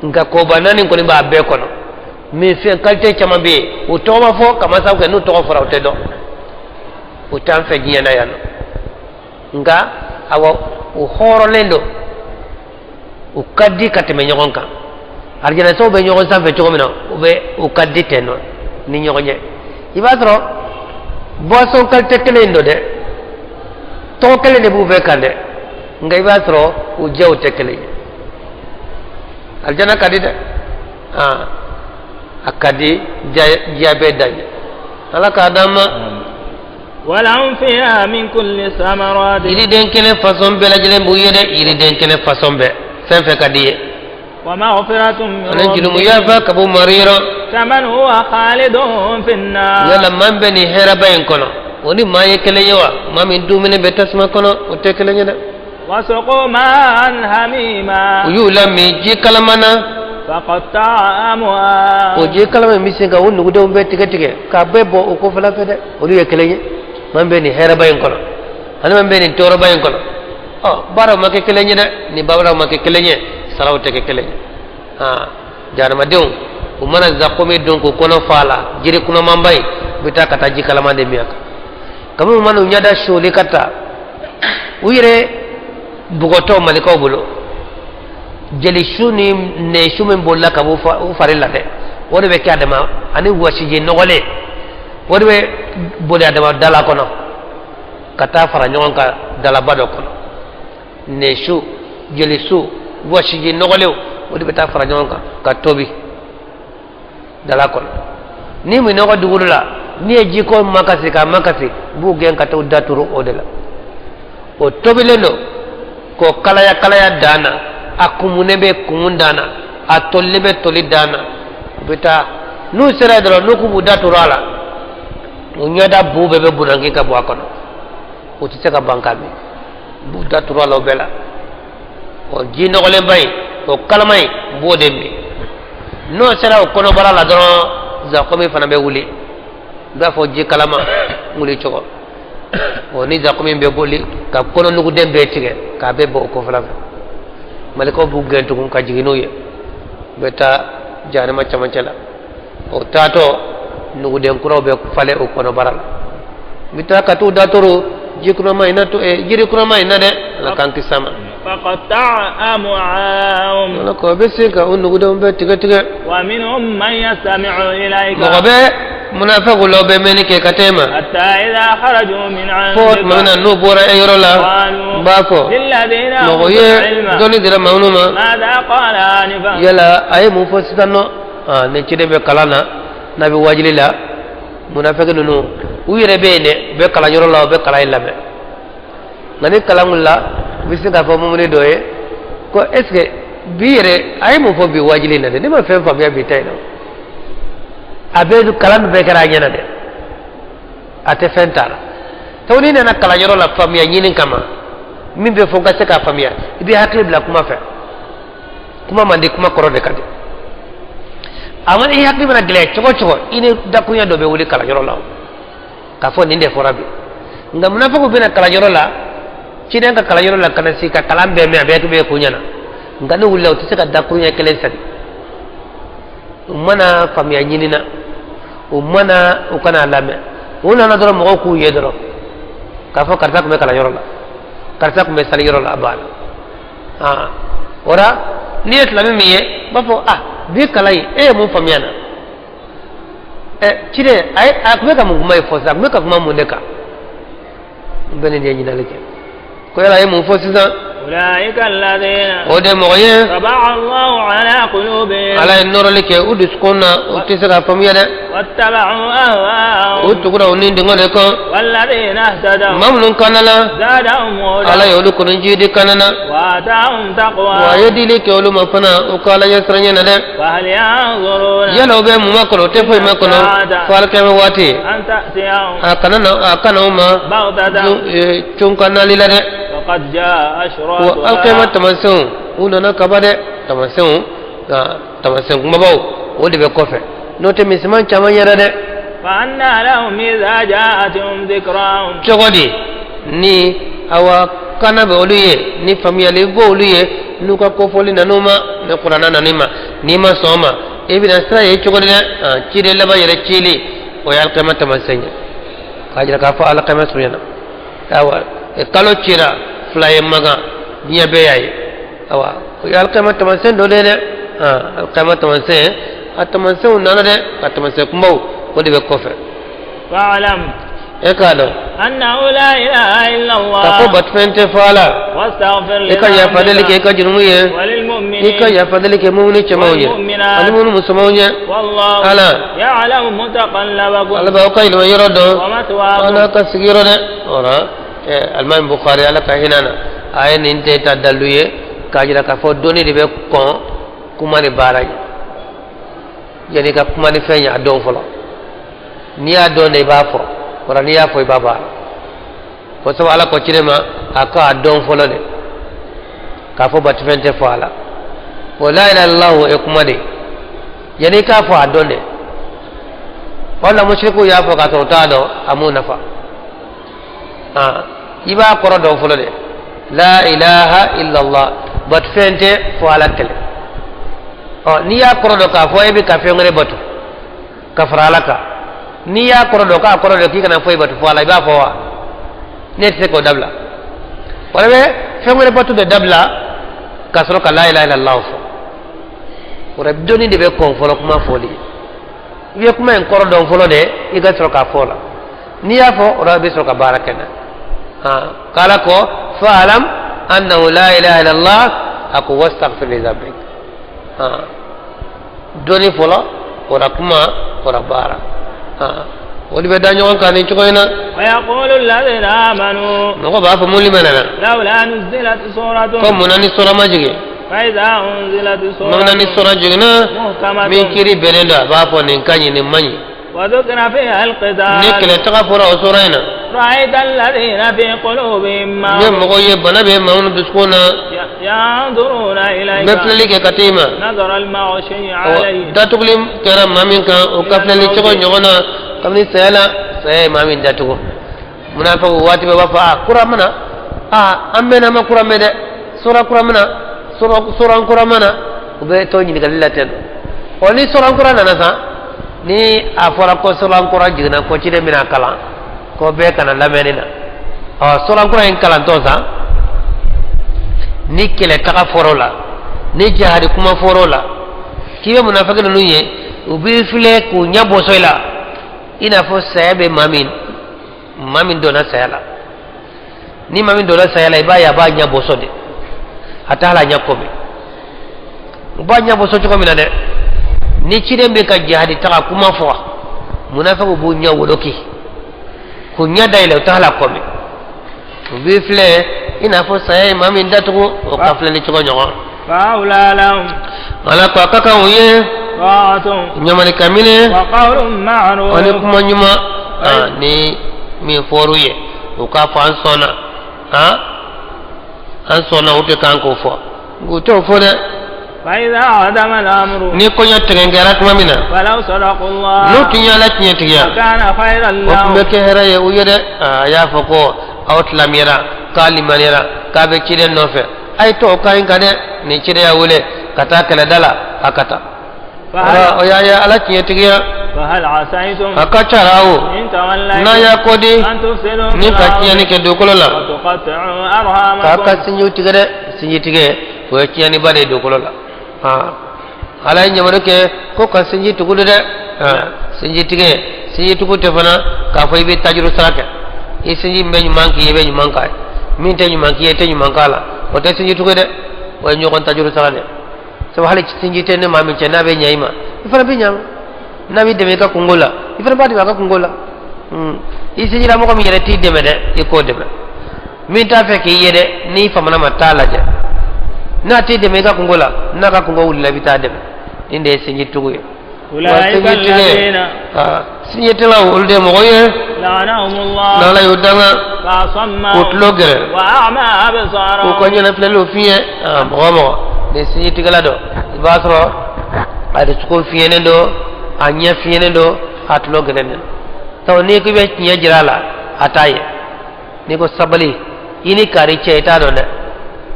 Nka koba naani kɔni b'a bɛɛ kɔnɔ. Minfɛn qualité caman bɛ yen, o tɔgɔ ma fɔ ka masaw kɛ, n'u tɔgɔ fɔra, o tɛ dɔn, o t'an fɛ diɲɛ na yan nɔ. Nka awa, o hɔrɔnlen don, u ka di ka tɛmɛ ɲɔgɔn kan. Arijanasow bɛ ɲɔgɔn sanfɛ cogo min na, u bɛ u ka di ten nɔ ni ɲɔgɔn ye. I b'a sɔrɔ boisson qualité kelen in don dɛ, tɔgɔ kelen de b'u bɛɛ kan dɛ, nka i b'a sɔrɔ u jɛw tɛ kelen ye. Arijana ka di dɛ. Aa, a ka di diya bɛɛ dan ye. Ala k'a d'an ma. ولهم فيها من كل الثمرات. Yiriden kɛnɛ fasɔn bɛɛ lajɛlen b'u ye dɛ, yiriden kɛnɛ fasɔn bɛɛ, fɛn fɛn ka di ye. ومغفرة من Ani jurumu ربهم yafa ka bɔ mari yɔrɔ. كمن هو خالد في النار. Yala maa min bɛ nin hɛrɛba in kɔnɔ, o ni maa ye kelen ye wa? Maa min dumuni bɛ tasuma kɔnɔ, o tɛ kelen ye dɛ. وسقوا ماء حميما. U y'u lamin ji kalaman na. فقطع أمعاءهم. O ji kalaman in bɛ se ka o nugudenw bɛɛ tigɛ tigɛ k'a bɛɛ bɔ o kɔfɛla fɛ dɛ. Olu ye kelen ye, maa min bɛ nin hɛrɛba in kɔnɔ ani maa min bɛ nin tɔɔrɔba in kɔnɔ? Ɔ, baaraw ma kɛ kelen ye dɛ. Ni baaraw ma kɛ kelen ye, saraw tɛ kɛ kelen ye. Aa, jahanamadenw, u mana zakomi dun k'u kɔnɔ fa la, jiri kunamanba in, u bɛ taa ka taa ji kalaman de min a kan. Kabini u mana u ɲɛda soli ka taa u yɛrɛ bugɔtɔ malikaw bolo, jeli su ni nɛn su min bolila ka bɔ u fari la dɛ, o de bɛ kɛ adama ani wasiji nɔgɔlen, o de bɛ boli adama dala kɔnɔ ka taa fara ɲɔgɔn kan dalaba dɔ kɔnɔ. Nɛn su, jeli su, wasiji nɔgɔlenw, o de bɛ taa fara ɲɔgɔn kan ka tobi dala kɔnɔ. Ni minɔgɔ duguru la, n'i ye jiko makasi k'a makasi, u b'u gɛn ka t'u daturu o de la. O tobilen don k'o kalaya kalaya dan na, a kumunen bɛ kumun dan na, a tolilen bɛ toli dan na. U bɛ taa, n'u sera yen dɔrɔn, n'u k'u b'u daturu a la, u ɲɛda bu bɛɛ bɛ bunanki ka bɔ a kɔnɔ, u tɛ se ka ban k'a min. U b'u daturu a la o bɛɛ la. O ji nɔgɔlenba in, o kalama in, u b'o de min. N'o sera o kɔnɔbara la dɔrɔn, zakomi fana bɛ wuli, i b'a fɔ ji kalama wuli cogo o. Ni zakomi bɛ boli ka kɔnɔnuguden bɛɛ tigɛ k'a bɛɛ bɔ o kɔfɛla fɛ, malikaw b'u gɛn tugun ka jigin n'u ye, u bɛ taa jahanama camancɛ la. O taatɔ, nuguden kuraw bɛ falen o kɔnɔbara la, u bɛ taa ka t'u datoro ji kurama in na to jiri kurama in na dɛ. Ala k'an kisi a ma. فقطع أمعاءهم. Ala ko a bɛ se ka o nugudenw bɛɛ tigɛ tigɛ. ومنهم من يستمع إليك. Mɔgɔ bɛ munafiqu la, o bɛ mɛnni kɛ ka tɛmɛ ma. حتى إذا خرجوا من Fo tuma min na عندك n'u bɔra e yɔrɔ la, قالوا n b'a fɔ للذين mɔgɔ أوتوا ye العلم dɔnni dira maa minnu ma: ماذا قال آنفا؟ Yala a ye mun fɔ sisan nɔ? Aa, ni ciden bɛ kalan na, n'a bɛ wajuli la, munafiki ninnu, u yɛrɛ bɛ yen dɛ, u bɛ kalan yɔrɔ la, u bɛ kalan in lamɛn. Nka ni kalan wulila, u bɛ se k'a fɔ mumuni dɔ ye ko: est ce que bi yɛrɛ a ye mun fɔ bi wajuli in na dɛ? Ne ma fɛn faamuya bi ta in na. A bɛ kalan bɛɛ kɛra a ɲɛna dɛ, a tɛ fɛn t'a la. Sabu n'i nana kalanyɔrɔ la faamuya ɲini kama, min bɛ fɔ n ka se k'a faamuya, i bɛ hakili bila kuma fɛ. Kuma man di, kuma kɔrɔ de ka di. A mana i hakili mana gɛlɛya cogo o cogo, i ni dakunya dɔ bɛ wuli kalanyɔrɔ la k'a fɔ nin de fɔra bi. Nka munafigiw bɛna kalanyɔrɔ la, ciden ka kalanyɔrɔ la, ka na sigi ka kalan bɛɛ mɛn, a bɛɛ bɛ kun ɲɛna. Nka n'u wulila, u tɛ se ka dakunya kelen sani. U ma na faamuya ɲini na, u ma na u kana lamɛn, u nana dɔrɔn mɔgɔw k'u ye dɔrɔn k'a fɔ karisa tun bɛ kalanyɔrɔ la, karisa tun bɛ saliyɔrɔ la, a banna. Aa, o la n'i ye silamɛ min ye, u b'a fɔ ah, bi kalan in e ye mun faamuya na? Ɛ, ciden a ye a tun bɛ ka mun kuma in fɔ sisan? A tun bɛ ka kuma mun de kan? N bɛ nin de ɲininkali kɛ ko yala a ye mun fɔ sisan? O de mɔgɔ ye Ala ye nɔrɔli kɛ u dusukun na, u tɛ se ka faamuya dɛ, u tugura u ni dungɔ de kɔ. Maa minnu kanana, Ala ye olu kɔni jidi kana na, wa a ye dili kɛ olu ma fana u ka Ala ɲɛsiranɲɛ na dɛ. Yala u bɛ mun makɔnɔ? U tɛ foyi makɔnɔ fo alikiyama waati a kana na, a kana u ma cun ka nali la dɛ. Wa alikiyama taamasiyɛnw u nana kaba dɛ, taamasiyɛnw nka taamasiyɛn kunbabaw o de bɛ kɔfɛ, n'o tɛ misɛnman caman yɛrɛ dɛ. Cogo di ni awa kana bɛ olu ye, ni faamuyali bɛ olu ye, n'u ka kofɔli nan'u ma, ni kuranna nan'i ma, n'i ma sɔn o ma, i bɛna sira ye cogo di dɛ? Ciden laban yɛrɛ cili, o ye alikiyama taamasiyɛn ye k'a jira k'a fɔ alikiyama surunyana. Awa, kalo cira fila ye Makan, diɲɛ bɛɛ y'a ye. Awa, o ye alikiyama taamasiyɛn dɔ de ye dɛ. Alikiyama taamasiyɛn, a taamasiyɛnw nana dɛ, a taamasiyɛn kunbaw o de bɛ kɔfɛ. E k'a dɔn k'a fɔ batofɛn tɛ fo Ala. I ka yafa deli kɛ i ka jurumu ye, i ka yafa deli kɛ mumuni cɛmanw ye ani mumuni musomanw ye. Ala, Ala b'aw ka yɛlɛma yɔrɔ dɔn, Ala ka sigiyɔrɔ dɛ. O la Alimami Bukhari, Ala ka hinɛ na, a ye nin tɛ ta dalilu ye k'a jira k'a fɔ dɔnni de bɛ kɔn kuma ni baara ye. Yanni i ka kuma ni fɛn ye, a dɔn fɔlɔ. N'i y'a dɔn de, i b'a fɔ. O la n'i y'a fɔ, i b'a baara. O sabu Ala ko ciden ma a k'a dɔn fɔlɔ de k'a fɔ batofɛn tɛ fo Ala. O la ilaha illallah, o ye kuma de. Yanni i k'a fɔ, a dɔn de. Wala musirikiw y'a fɔ k'a sɔrɔ u t'a dɔn, a m'u nafa. I b'a kɔrɔ dɔn fɔlɔ de. La ilaha illallah, batofɛn tɛ fo Ala kelen. Ɔ, n'i y'a kɔrɔ dɔn k'a fɔ e bɛ ka fɛn wɛrɛ bato ka fara Ala kan, n'i y'a kɔrɔ dɔn k'a kɔrɔ dɔn k'i kana foyi bato fo Ala, i b'a fɔ wa ne tɛ se k'o dabila? Wala bɛ fɛn wɛrɛ bato de dabila ka sɔrɔ ka la ilaha illallah fɔ. O la dɔnni de bɛ kɔn fɔlɔ kuma fɔli. I bɛ kuma in kɔrɔ dɔn fɔlɔ de, i ka sɔrɔ k'a fɔ la. N'i y'a fɔ, o la i bɛ sɔrɔ ka baara kɛ n'a. K'Ala ko fa'alam annahu la ilaha illallah, a ko wastaghfir li dhanbik. Dɔnni fɔlɔ, o la kuma, o la baara, o de bɛ da ɲɔgɔn kan nin cogo in na. Mɔgɔ b'a fɔ mun limaniyana ko mun na ni sura ma jigin? Mun na ni sura jiginna min kiri bɛnnen don, a b'a fɔ nin ka ɲi, nin man ɲi? Ni kɛlɛ taga fɔra o sura in na, n ye mɔgɔw ye bana bɛ maa minnu dusukun na, n bɛ filɛli kɛ ka t'i ma, datuguli kɛra maa min kan, o ka filɛli cogo ɲɔgɔn na kabini saya la, saya ye maa min datugu. Munafiki waati bɛɛ b'a fɔ a kura mana, a an mɛnna, ma kura mɛn dɛ, sura kura mana, sura kura mana, u bɛ to ɲininkali la ten. Ɔ, ni sura kura nana san, ni a fɔra ko sura kura jiginna, ko ciden bɛna kalan, ko bɛɛ kana lamɛnni na. Ɔ, sura kura in kalantɔ san, ni kɛlɛ taga fɔr'o la, ni jihadi kuma fɔr'o la, k'i bɛ munafiki ninnu ye, u b'i filɛ k'u ɲɛ bɔsɔ i la, i n'a fɔ saya bɛ maa min, maa min donna saya la. Ni maa min donna saya la, i b'a ye a b'a ɲɛ bɔsɔ de, a t'a la ɲɛ kɔmi u b'a ɲɛ bɔsɔ cogo min na dɛ. Ni ciden bɛ ka jihadi taga kuma fɔ, munafikiw b'u ɲɛ woloki k'u ɲɛ dayɛlɛ, u t'a la kɔmi u b'i filɛ i n'a fɔ saya ye maa min datugu, o ka filɛli cogo ɲɔgɔn. Ala ko a ka kan u ye ɲamani ka minɛ ani kuma ɲuman ni min fɔr'u ye, u k'a fɔ an sɔnna, an sɔnna. U tɛ kan k'o fɔ, u t'o fɔ dɛ. Ni koɲɛ tigɛ kɛra tuma min na, n'u tun ye Ala tiɲɛtigiya, o tun bɛ kɛ hɛrɛ ye u ye dɛ. A y'a fɔ ko aw silamɛyara, k'a limaniyara, k'a bɛ ciden nɔfɛ, a ye to o kan in kan dɛ. Ni ciden y'a wele ka taa kɛlɛda la, a ka taa. O y'a ye Ala tiɲɛtigiya. A ka ca la o n'a y'a kɔ di ni ka tiɲɛni kɛ dugukolo la, k'a ka sinjiw tigɛ dɛ. Sinji tigɛ, o ye tiɲɛniba de ye dugukolo la. Ala ye yamaru kɛ ko ka sinji tugu dɛ. Sinji tigɛ, sinji tugu tɛ fana k'a fɔ i bɛ tajuru sara kɛ. I sinji min bɛ ɲuman k'i ye, i bɛ ɲuman k'a ye. Min tɛ ɲuman k'i ye, i tɛ ɲuman k'a la. O tɛ sinji tugu dɛ, o ye ɲɔgɔn tajuru sara dɛ. Sabu hali sinji tɛ ne maa min cɛ, n'a bɛ ɲɛ i ma, i fana bɛ ɲɛ a ma. N'a b'i dɛmɛ i ka kungo la, i fana b'a dɛmɛ a ka kungo la. I sinjira mɔgɔ min yɛrɛ t'i dɛmɛ dɛ, i k'o dɛmɛ. Min t'a fɛ k'i ye dɛ, n'i famana ma, t'a lajɛ. N'a t'i dɛmɛ i ka kungo la, n'a ka kungo wulila, i bɛ taa dɛmɛ. Nin de ye sinji tugu ye. Wa sinji tigɛ, sinji tigɛlaw, olu de ye mɔgɔ ye n'Ala y'u danga k'u tulo gɛrɛ, k'u ka ɲɛnafilɛliw fiɲɛ. Mɔgɔ o mɔgɔ ni sinji tigɛla don, i b'a sɔrɔ a dusukun fiɲɛnen don, a ɲɛ fiɲɛnen don, a tulo gɛrɛnen don. Sabu n'i ko i bɛ tiɲɛ jira a la, a t'a ye. N'i ko sabali, i ni kari cɛ, i t'a dɔn dɛ.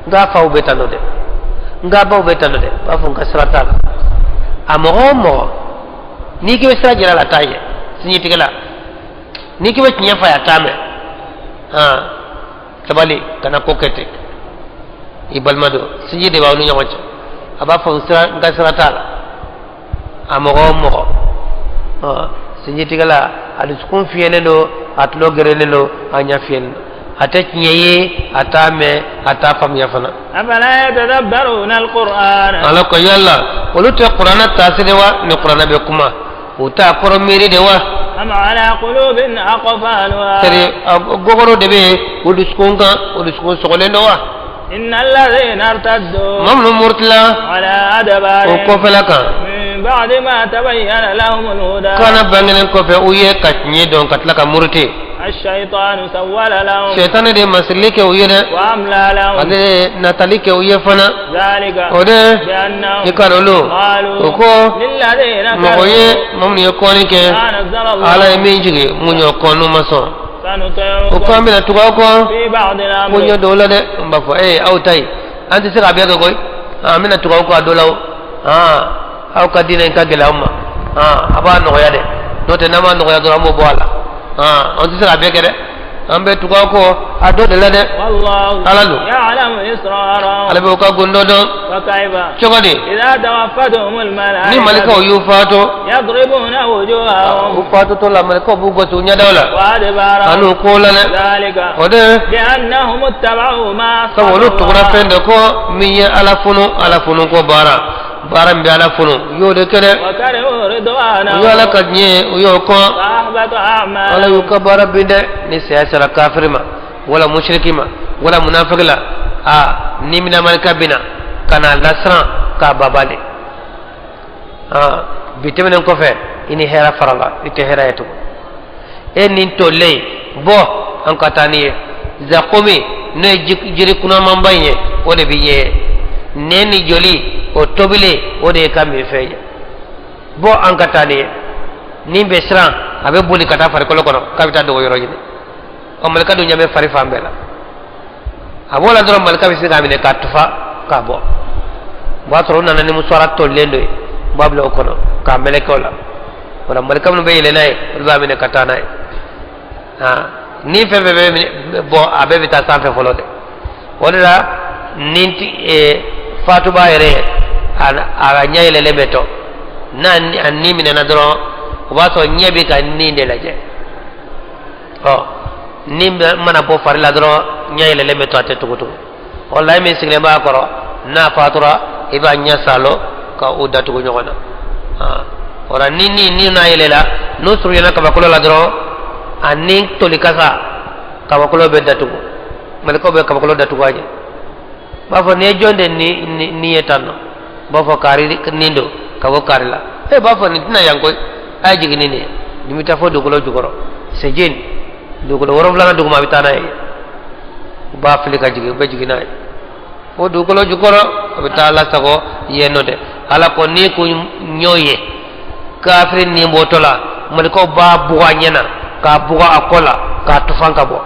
N ka faw bɛ tan nɔ dɛ, n ka baw bɛ tan nɔ dɛ. B'a fɔ n ka sira t'a la. A mɔgɔ o mɔgɔ n'i k'i bɛ sira jira a la, a t'a ye. Sinji tigɛla, n'i k'i bɛ tiɲɛ f'a ye, a t'a mɛn. Sabali, kana ko kɛ ten. I balima don, sinji de b'aw ni ɲɔgɔn cɛ. A b'a fɔ n ka sira t'a la. A mɔgɔ o mɔgɔ sinji tigɛla, a dusukun fiyɛlen don, a tulo gɛrɛlen don, a ɲɛ fiyɛlen don, a tɛ tiɲɛ ye, a t'a mɛn, a t'a faamuya fana. Ala ko yala olu tɛ kuranɛ taasi de wa? Ni kuranɛ bɛ kuma, u t'a kɔrɔ miiri de wa? Sari gogoro de bɛ yen o dusukun kan, o dusukun sɔgɔlen don wa? Maa minnu murutila o kɔfɛla kan, kana bangelen kɔfɛ u ye ka tiɲɛ dɔn, ka tila ka muruti, sɛtanɛ de masirili kɛ u ye dɛ, ale de natali kɛ u ye fana. O de i ka olu o ko mɔgɔ ye, maa minnu ye kɔnni kɛ, Ala ye min jigin, mun y'o kɔn, n'u ma sɔn, o ko an bɛna tugu aw kɔ ko ɲɛ dɔw la dɛ. N b'a fɔ ee, aw ta ye, an tɛ se k'a bɛɛ kɛ koyi. An bɛna tugu aw kɔ a dɔ la o. Aw ka diinɛ in ka gɛlɛn aw ma, a b'a nɔgɔya dɛ. N'o tɛ, n'an m'a nɔgɔya dɔrɔn, an b'o bɔ a la. An tɛ se k'a bɛɛ kɛ dɛ, an bɛ tugu aw kɔ a dɔ de la dɛ. Ala don, ala bɛ o ka gundo dɔn. Cogo di ni malikaw y'u faatu, u faatutɔ la, malikaw b'u gosi u ɲɛdaw la an'u ko la dɛ? O de sabu olu tugura fɛn dɔ kɔ min ye Ala funu, Ala funu ko baara, baara min bɛ Ala funu, u y'o de kɛ dɛ. U y'Ala ka diɲɛ, u y'o kɔn, Ala y'u ka baara bin dɛ. Ni saya sera kafiri ma, wala musiriki ma, wala munafiki la, a ni mina malika bina ka na lasiran k'a baba de. Bi tɛmɛnen kɔfɛ, i ni hɛrɛ farala, i tɛ hɛrɛ ye tugun. E ni tolen bɔ, an ka taa n'i ye zakomi, n'o ye jiri kunamanba in ye, o de bɛ ye nɛn ni joli o tobilen, o de ye ka minfɛn ye. Bɔ, an ka taa n'i ye. Ni bɛ siran, a bɛ boli ka taa farikolo kɔnɔ k'a bɛ taa dogo yɔrɔ ɲini. Ɔ, malika dun ɲɛ bɛ fari fan bɛɛ la. A b'o la dɔrɔn, malika bɛ se k'a minɛ k'a tufa k'a bɔ. O b'a sɔrɔ u nana ni musuwara tolilen dɔ ye, u b'a bila o kɔnɔ k'a meleke o la. O la, malika minnu bɛ yɛlɛ n'a ye, olu b'a minɛ ka taa n'a ye. Ni fɛn fɛn bɛ bɔ, a bɛɛ bɛ taa sanfɛ fɔlɔ dɛ. O de la, ni fatuba yɛrɛ, a ɲɛ yɛlɛlen bɛ to n'a a ni minɛna dɔrɔn, o b'a sɔrɔ ɲɛ bɛ ka ni de lajɛ. Ɔ, ni mana bɔ fari la dɔrɔn, ɲɛ yɛlɛlen bɛ to, a tɛ tugu tugu. O la, e min sigilen b'a kɔrɔ, n'a fatura, i b'a ɲɛ salo ka o datugu ɲɔgɔn na. O la, ni n'a yɛlɛla, n'o surunyana kabakolo la dɔrɔn, a ni toli kasa, kabakolo bɛ datugu, malikaw bɛ kabakolo datugu a ɲɛ. B'a fɔ nin ye jɔn de ni ni ye tan nɔ? B'a fɔ kari nin don ka bɔ kari la. E b'a fɔ nin tɛna yan koyi, a ye jigin ni nin ye. Nin bɛ taa fɔ dugukolo jukɔrɔ, sejin dugukolo wolonwulanan duguma, a bɛ taa n'a ye. U b'a fili ka jigin, u bɛ jigin n'a ye fo dugukolo jukɔrɔ, a bɛ taa lasago yen nɔ dɛ. Ala ko n'i ko ɲɔ ye kafiri nin bɔtɔ la, malikaw b'a bugɔ a ɲɛ na, k'a bugɔ a kɔ la, k'a tufan ka bɔ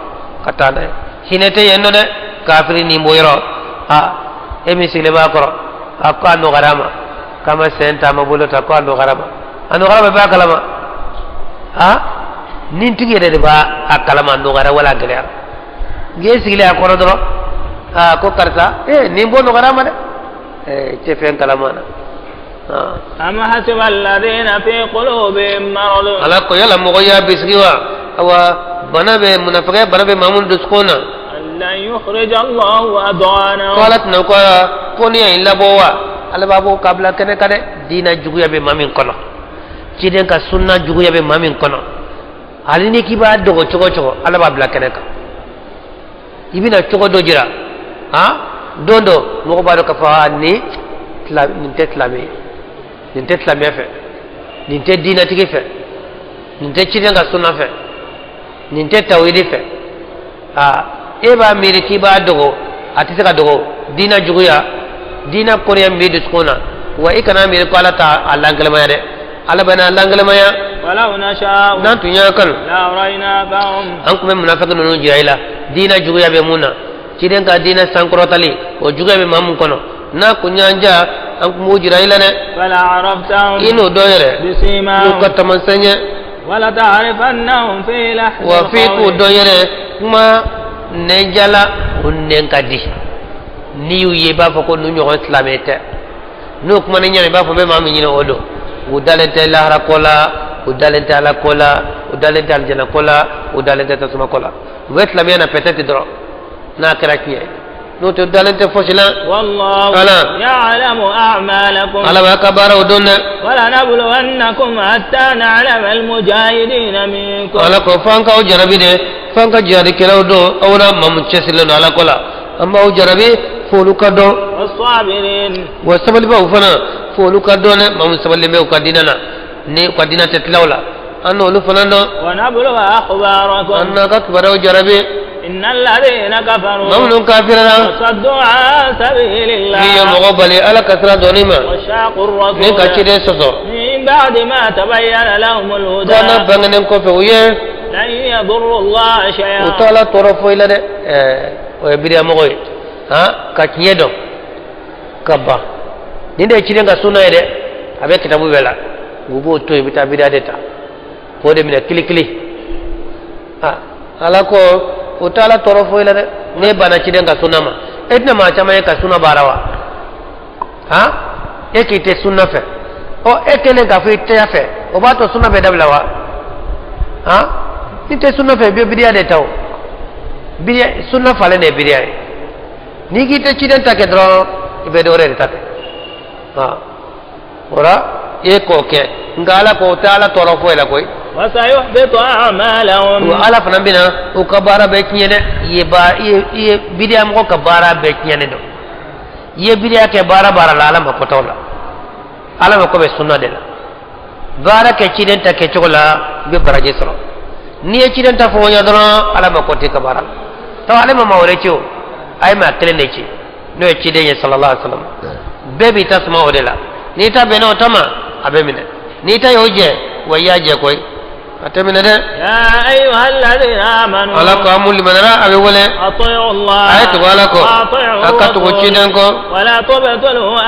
ka taa n'a ye. Hinɛ tɛ yen nɔ dɛ, kafiri nin bɔ yɔrɔ. A e min sigilen b'a kɔrɔ, a ko a nɔgɔyara a ma. k'a ma sen ta, a ma bolo ta, ko a nɔgɔyara ma. A nɔgɔyara ma, i b'a kalama. A ni tigi yɛrɛ de b'a a kalama, a nɔgɔyara wala a gɛlɛyara. Nka e sigilen a kɔrɔ dɔrɔn, aa, ko karisa, ee, nin bɔ nɔgɔyara ma dɛ. Ee, tɛ fɛn kalama na. أم حسب الذين في قلوبهم مرض. Ala ko yala mɔgɔ y'a bisigi wa, awa bana bɛ, munafikiya bana bɛ maa minnu dusukun na. أن لن يخرج الله أضغانهم. Ko Ala tɛna ko ni y'a labɔ wa, Ala b'a bɔ k'a bila kɛnɛ kan dɛ. Diinɛ juguya bɛ maa min kɔnɔ, ciden ka sunna juguya bɛ maa min kɔnɔ, hali ni k'i b'a dogo cogo o cogo, Ala b'a bila kɛnɛ kan. I bɛna cogo dɔ jira, han, don dɔ mɔgɔ b'a dɔn k'a fɔ aa, nin tɛ silamɛ ye, nin tɛ silamɛya fɛ, nin tɛ diinɛtigi fɛ, nin tɛ ciden ka sunna fɛ, nin tɛ tawhidi fɛ. Aa, e b'a miiri k'i b'a dogo, a tɛ se ka dogo. Diinɛ juguya, diinɛ kɔniya min b'i dusukun na wa, i kana miiri ko Ala t'a a lankɛlɛmaya dɛ. Ala bɛna lankɛlɛmaya. ولو نشاء N'an tun y'a kanu, لأريناكهم. an tun bɛ munafiki ninnu jira i la. Diinɛ juguya bɛ mun na, ciden ka diinɛ sankɔrɔtali, o juguya bɛ maa mun kɔnɔ, n'a kun y'an ja, an tun b'o jira i la dɛ. فلعرفتهم I n'o dɔn yɛrɛ n'u بسيماهم ka taamasiyɛn ye. ولتعرفنهم في لحن Wa f'i k'o القول. dɔn yɛrɛ kuma nɛnjala, o nɛn ka di. N'i y'u ye, i b'a fɔ ko n'u ɲɔgɔn silamɛ tɛ. N'u kuma ni ɲɛna, i b'a fɔ n bɛ maa min ɲini, o don. U dalen tɛ lahara ko la, u dalen tɛ Ala ko la, u dalen tɛ alijana ko la, u dalen tɛ tasuma ko la. U bɛ silamɛya na peut-être dɔrɔn, n'a kɛra tiɲɛ ye, n'o tɛ, u dalen tɛ fosi la. والله Ala. يعلم أعمالكم. Ala b'a ka baaraw dɔn dɛ. ولنبلونكم حتى نعلم المجاهدين منكم. Ala ko f'an k'aw jarabi dɛ, f'an ka jihadikɛlaw dɔn aw la, maa mun cɛsirilen don Ala ko la, an b'aw jarabi f'olu ka dɔn. والصابرين. Wa sabalibaw fana, f'olu ka dɔn dɛ, maa mun sabalilen bɛ u ka diinɛ na, ni u ka diinɛ tɛ tila o la, an n'olu fana dɔn. ونبلو أخباركم. An n'a ka kibaruyaw jarabi. إن الذين كفروا Maa minnu kafirara وصدوا عن سبيل n'i ye الله mɔgɔ bali Ala ka sira dɔnni ma وشاقوا ni ka الرسول ciden sɔsɔ من بعد ما تبين لهم الهدى kɔnɔ bangenen kɔfɛ u ye لن يضروا الله u شيئا. t'Ala tɔɔrɔ foyi la dɛ. Ɛɛ, o ye bidiyamɔgɔ ye, han, ka tiɲɛ dɔn ka ban. Nin de ye ciden ka sunna ye dɛ, a bɛ kitabu bɛɛ la. U b'o to yen, i bɛ taa bidiya de ta k'o de minɛ kilikili. Ah, Ala ko o t'Ala tɔɔrɔ foyi la dɛ. N'e banna ciden ka sunna ma, e tɛna maa caman ye ka sunna baara wa? Han, e k'i tɛ sunna fɛ, ɔ, e kɛlen k'a fɔ i tɛ fɛ, o b'a to sunna bɛ dabila wa? Han, n'i tɛ sunna fɛ, i bɛ bidiya de ta. O bidiya, sunna falen de ye bidiya ye. N'i k'i tɛ ciden ta kɛ dɔrɔn, i bɛ dɔ wɛrɛ de ta kɛ. Han, o la e k'o kɛ, nka Ala ko o tɛ Ala tɔɔrɔ foyi la koyi. وسيحبط أعمالهم. Wa Ala fana bɛna u ka baara bɛɛ tiɲɛ dɛ. I ye baara, i ye bidiya mɔgɔ ka baara bɛɛ tiɲɛnen don. I ye bidiya kɛ baara baara la, Ala mako t'o la. Ala mako bɛ sunna de la. Baara kɛ ciden ta kɛcogo la, i bɛ baraji sɔrɔ. N'i ye ciden ta fɔ ɲɛ dɔrɔn, Ala mako t'i ka baara la. Tawa ale ma maa wɛrɛ ci, o a ye maa kelen de ci, n'o ye ciden ye, sallallahu alaihi wa sallam. Bɛɛ b'i ta suma o de la. N'i ta bɛnna o ta ma, a bɛ minɛ. N'i ta y'o jɛ wa, i y'a jɛ koyi, a tɛ minɛ dɛ. يا أيها الذين آمنوا Ala ko an mun limanara, a bɛ wele أطيعوا الله a ye tugu Ala kɔ, وأطيعوا a ka tugu الرسول ciden kɔ. ولا تبطلوا A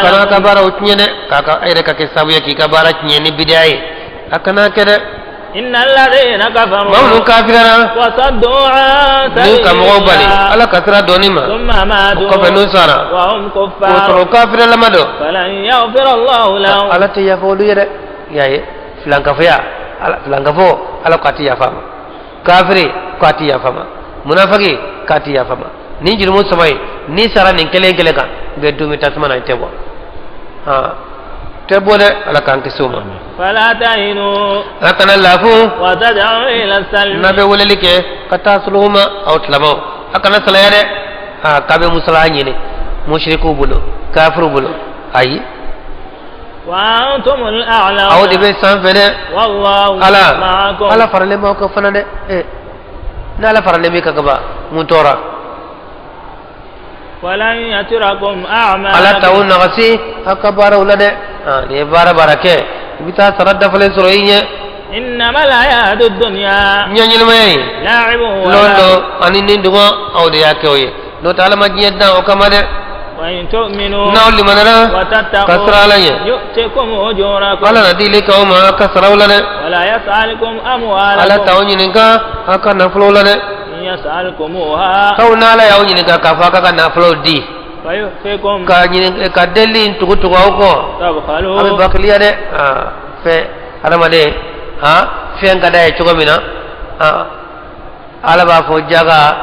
kana ka أعمالكم. baaraw tiɲɛ dɛ, k'a ka e yɛrɛ ka kɛ sababu ye k'i ka baara tiɲɛ ni bidiya ye, a kana kɛ dɛ. إن الذين كفروا Maa minnu kafirara وصدوا عن ni سبيل ka mɔgɔw bali الله Ala ka sira dɔnni ma, ثم o ماتوا kɔfɛ n'u sara وهم k'o كفار sɔrɔ kafiralama don, فلن يغفر الله لهم. Ala tɛ yafa olu ye dɛ. I y'a ye, filankafoya, Ala filankafo, Ala ko a tɛ yafa ma. Kafiri ko a tɛ yafa ma, munafiki k'a tɛ yafa ma. Nin jurumu saba ye, n'i sara nin kelen kelen kan, i bɛ dumi tasuma na, i tɛ bɔ, han, tɛ bɔ dɛ. Ala k'an kisi o ma. فلا تهنوا Ala kana lafu وتدعوا إلى السلم. n'a bɛ weleli kɛ ka taa sulhu ma, aw tilamaw, a kana salaya dɛ. Aa, k'a bɛ musalaha ɲini musirikuw bolo, kafiriw bolo, ayi. وأنتم الأعلون. Aw de bɛ sanfɛ dɛ. والله Ala معكم. Ala faralen b'aw kan fana dɛ. Ɛ, n'Ala faralen b'i kan ka ban, mun tɔɔrɔ? ولن يتركم Ala t'aw أعمالكم. nagasi aw ka baaraw la dɛ. Aa, n'i ye baara baara kɛ, i bɛ taa sara dafalen sɔrɔ i ɲɛ. إنما الحياة الدنيا Diɲɛ ɲɛnamaya ye لعب lɔn ولهو dɔ ani ni dɔgɔ, aw de y'a kɛ o ye, n'o tɛ Ala ma diɲɛ dan o kama dɛ. N'aw limanara ka siran Ala ɲɛ, Ala na dili k'aw ma a ka saraw la dɛ. Ala t'aw ɲininka a ka nafolow la dɛ. Aw n'Ala y'aw ɲininka k'a fɔ a ka nafolow di, ka ɲini ka deli in tugu tugu aw kɔ, a bɛ bakiliya dɛ. Fɛn adamaden fɛn ka d'a ye cogo min na, Ala b'a fɔ jaga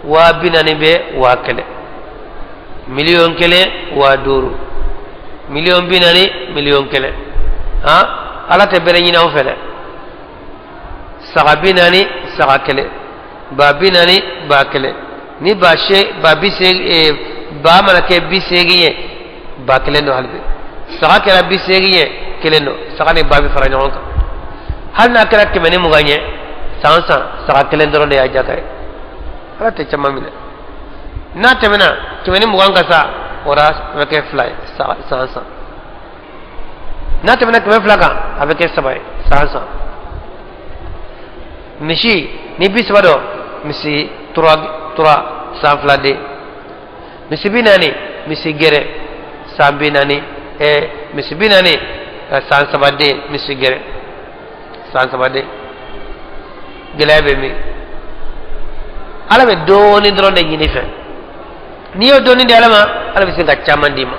40,000 bɛ 1000, 1,000,000 5,000, 40,000,000 1,000,000. Ala tɛ bɛrɛ ɲini aw fɛ dɛ. Saga 40 saga kelen, ba 40 ba kelen, ni ba se ba bi seegin, ba mana kɛ 80 ye, ba kelen don. Hali bi saga kɛra 80 ye, kelen don. Saga ni ba bɛ fara ɲɔgɔn kan. Hali n'a kɛra 120 ye, san san saga kelen dɔrɔn de y'a jaka ye. Ala tɛ caman minɛ. N'a tɛmɛna 120 kan sa, o la a bɛ kɛ fila ye san san. N'a tɛmɛna 200 kan, a bɛ kɛ saba ye san san. Misi ni 30 don, misi tura san fila den. Misi 40, misi gɛrɛ san 40, misi 40 san saba den, misi gɛrɛ san saba den. Gɛlɛya bɛ min? Ala bɛ dɔɔnin dɔrɔn de ɲini fɛ. N'i y'o dɔɔnin di Ala ma, Ala bɛ se ka caman d'i ma.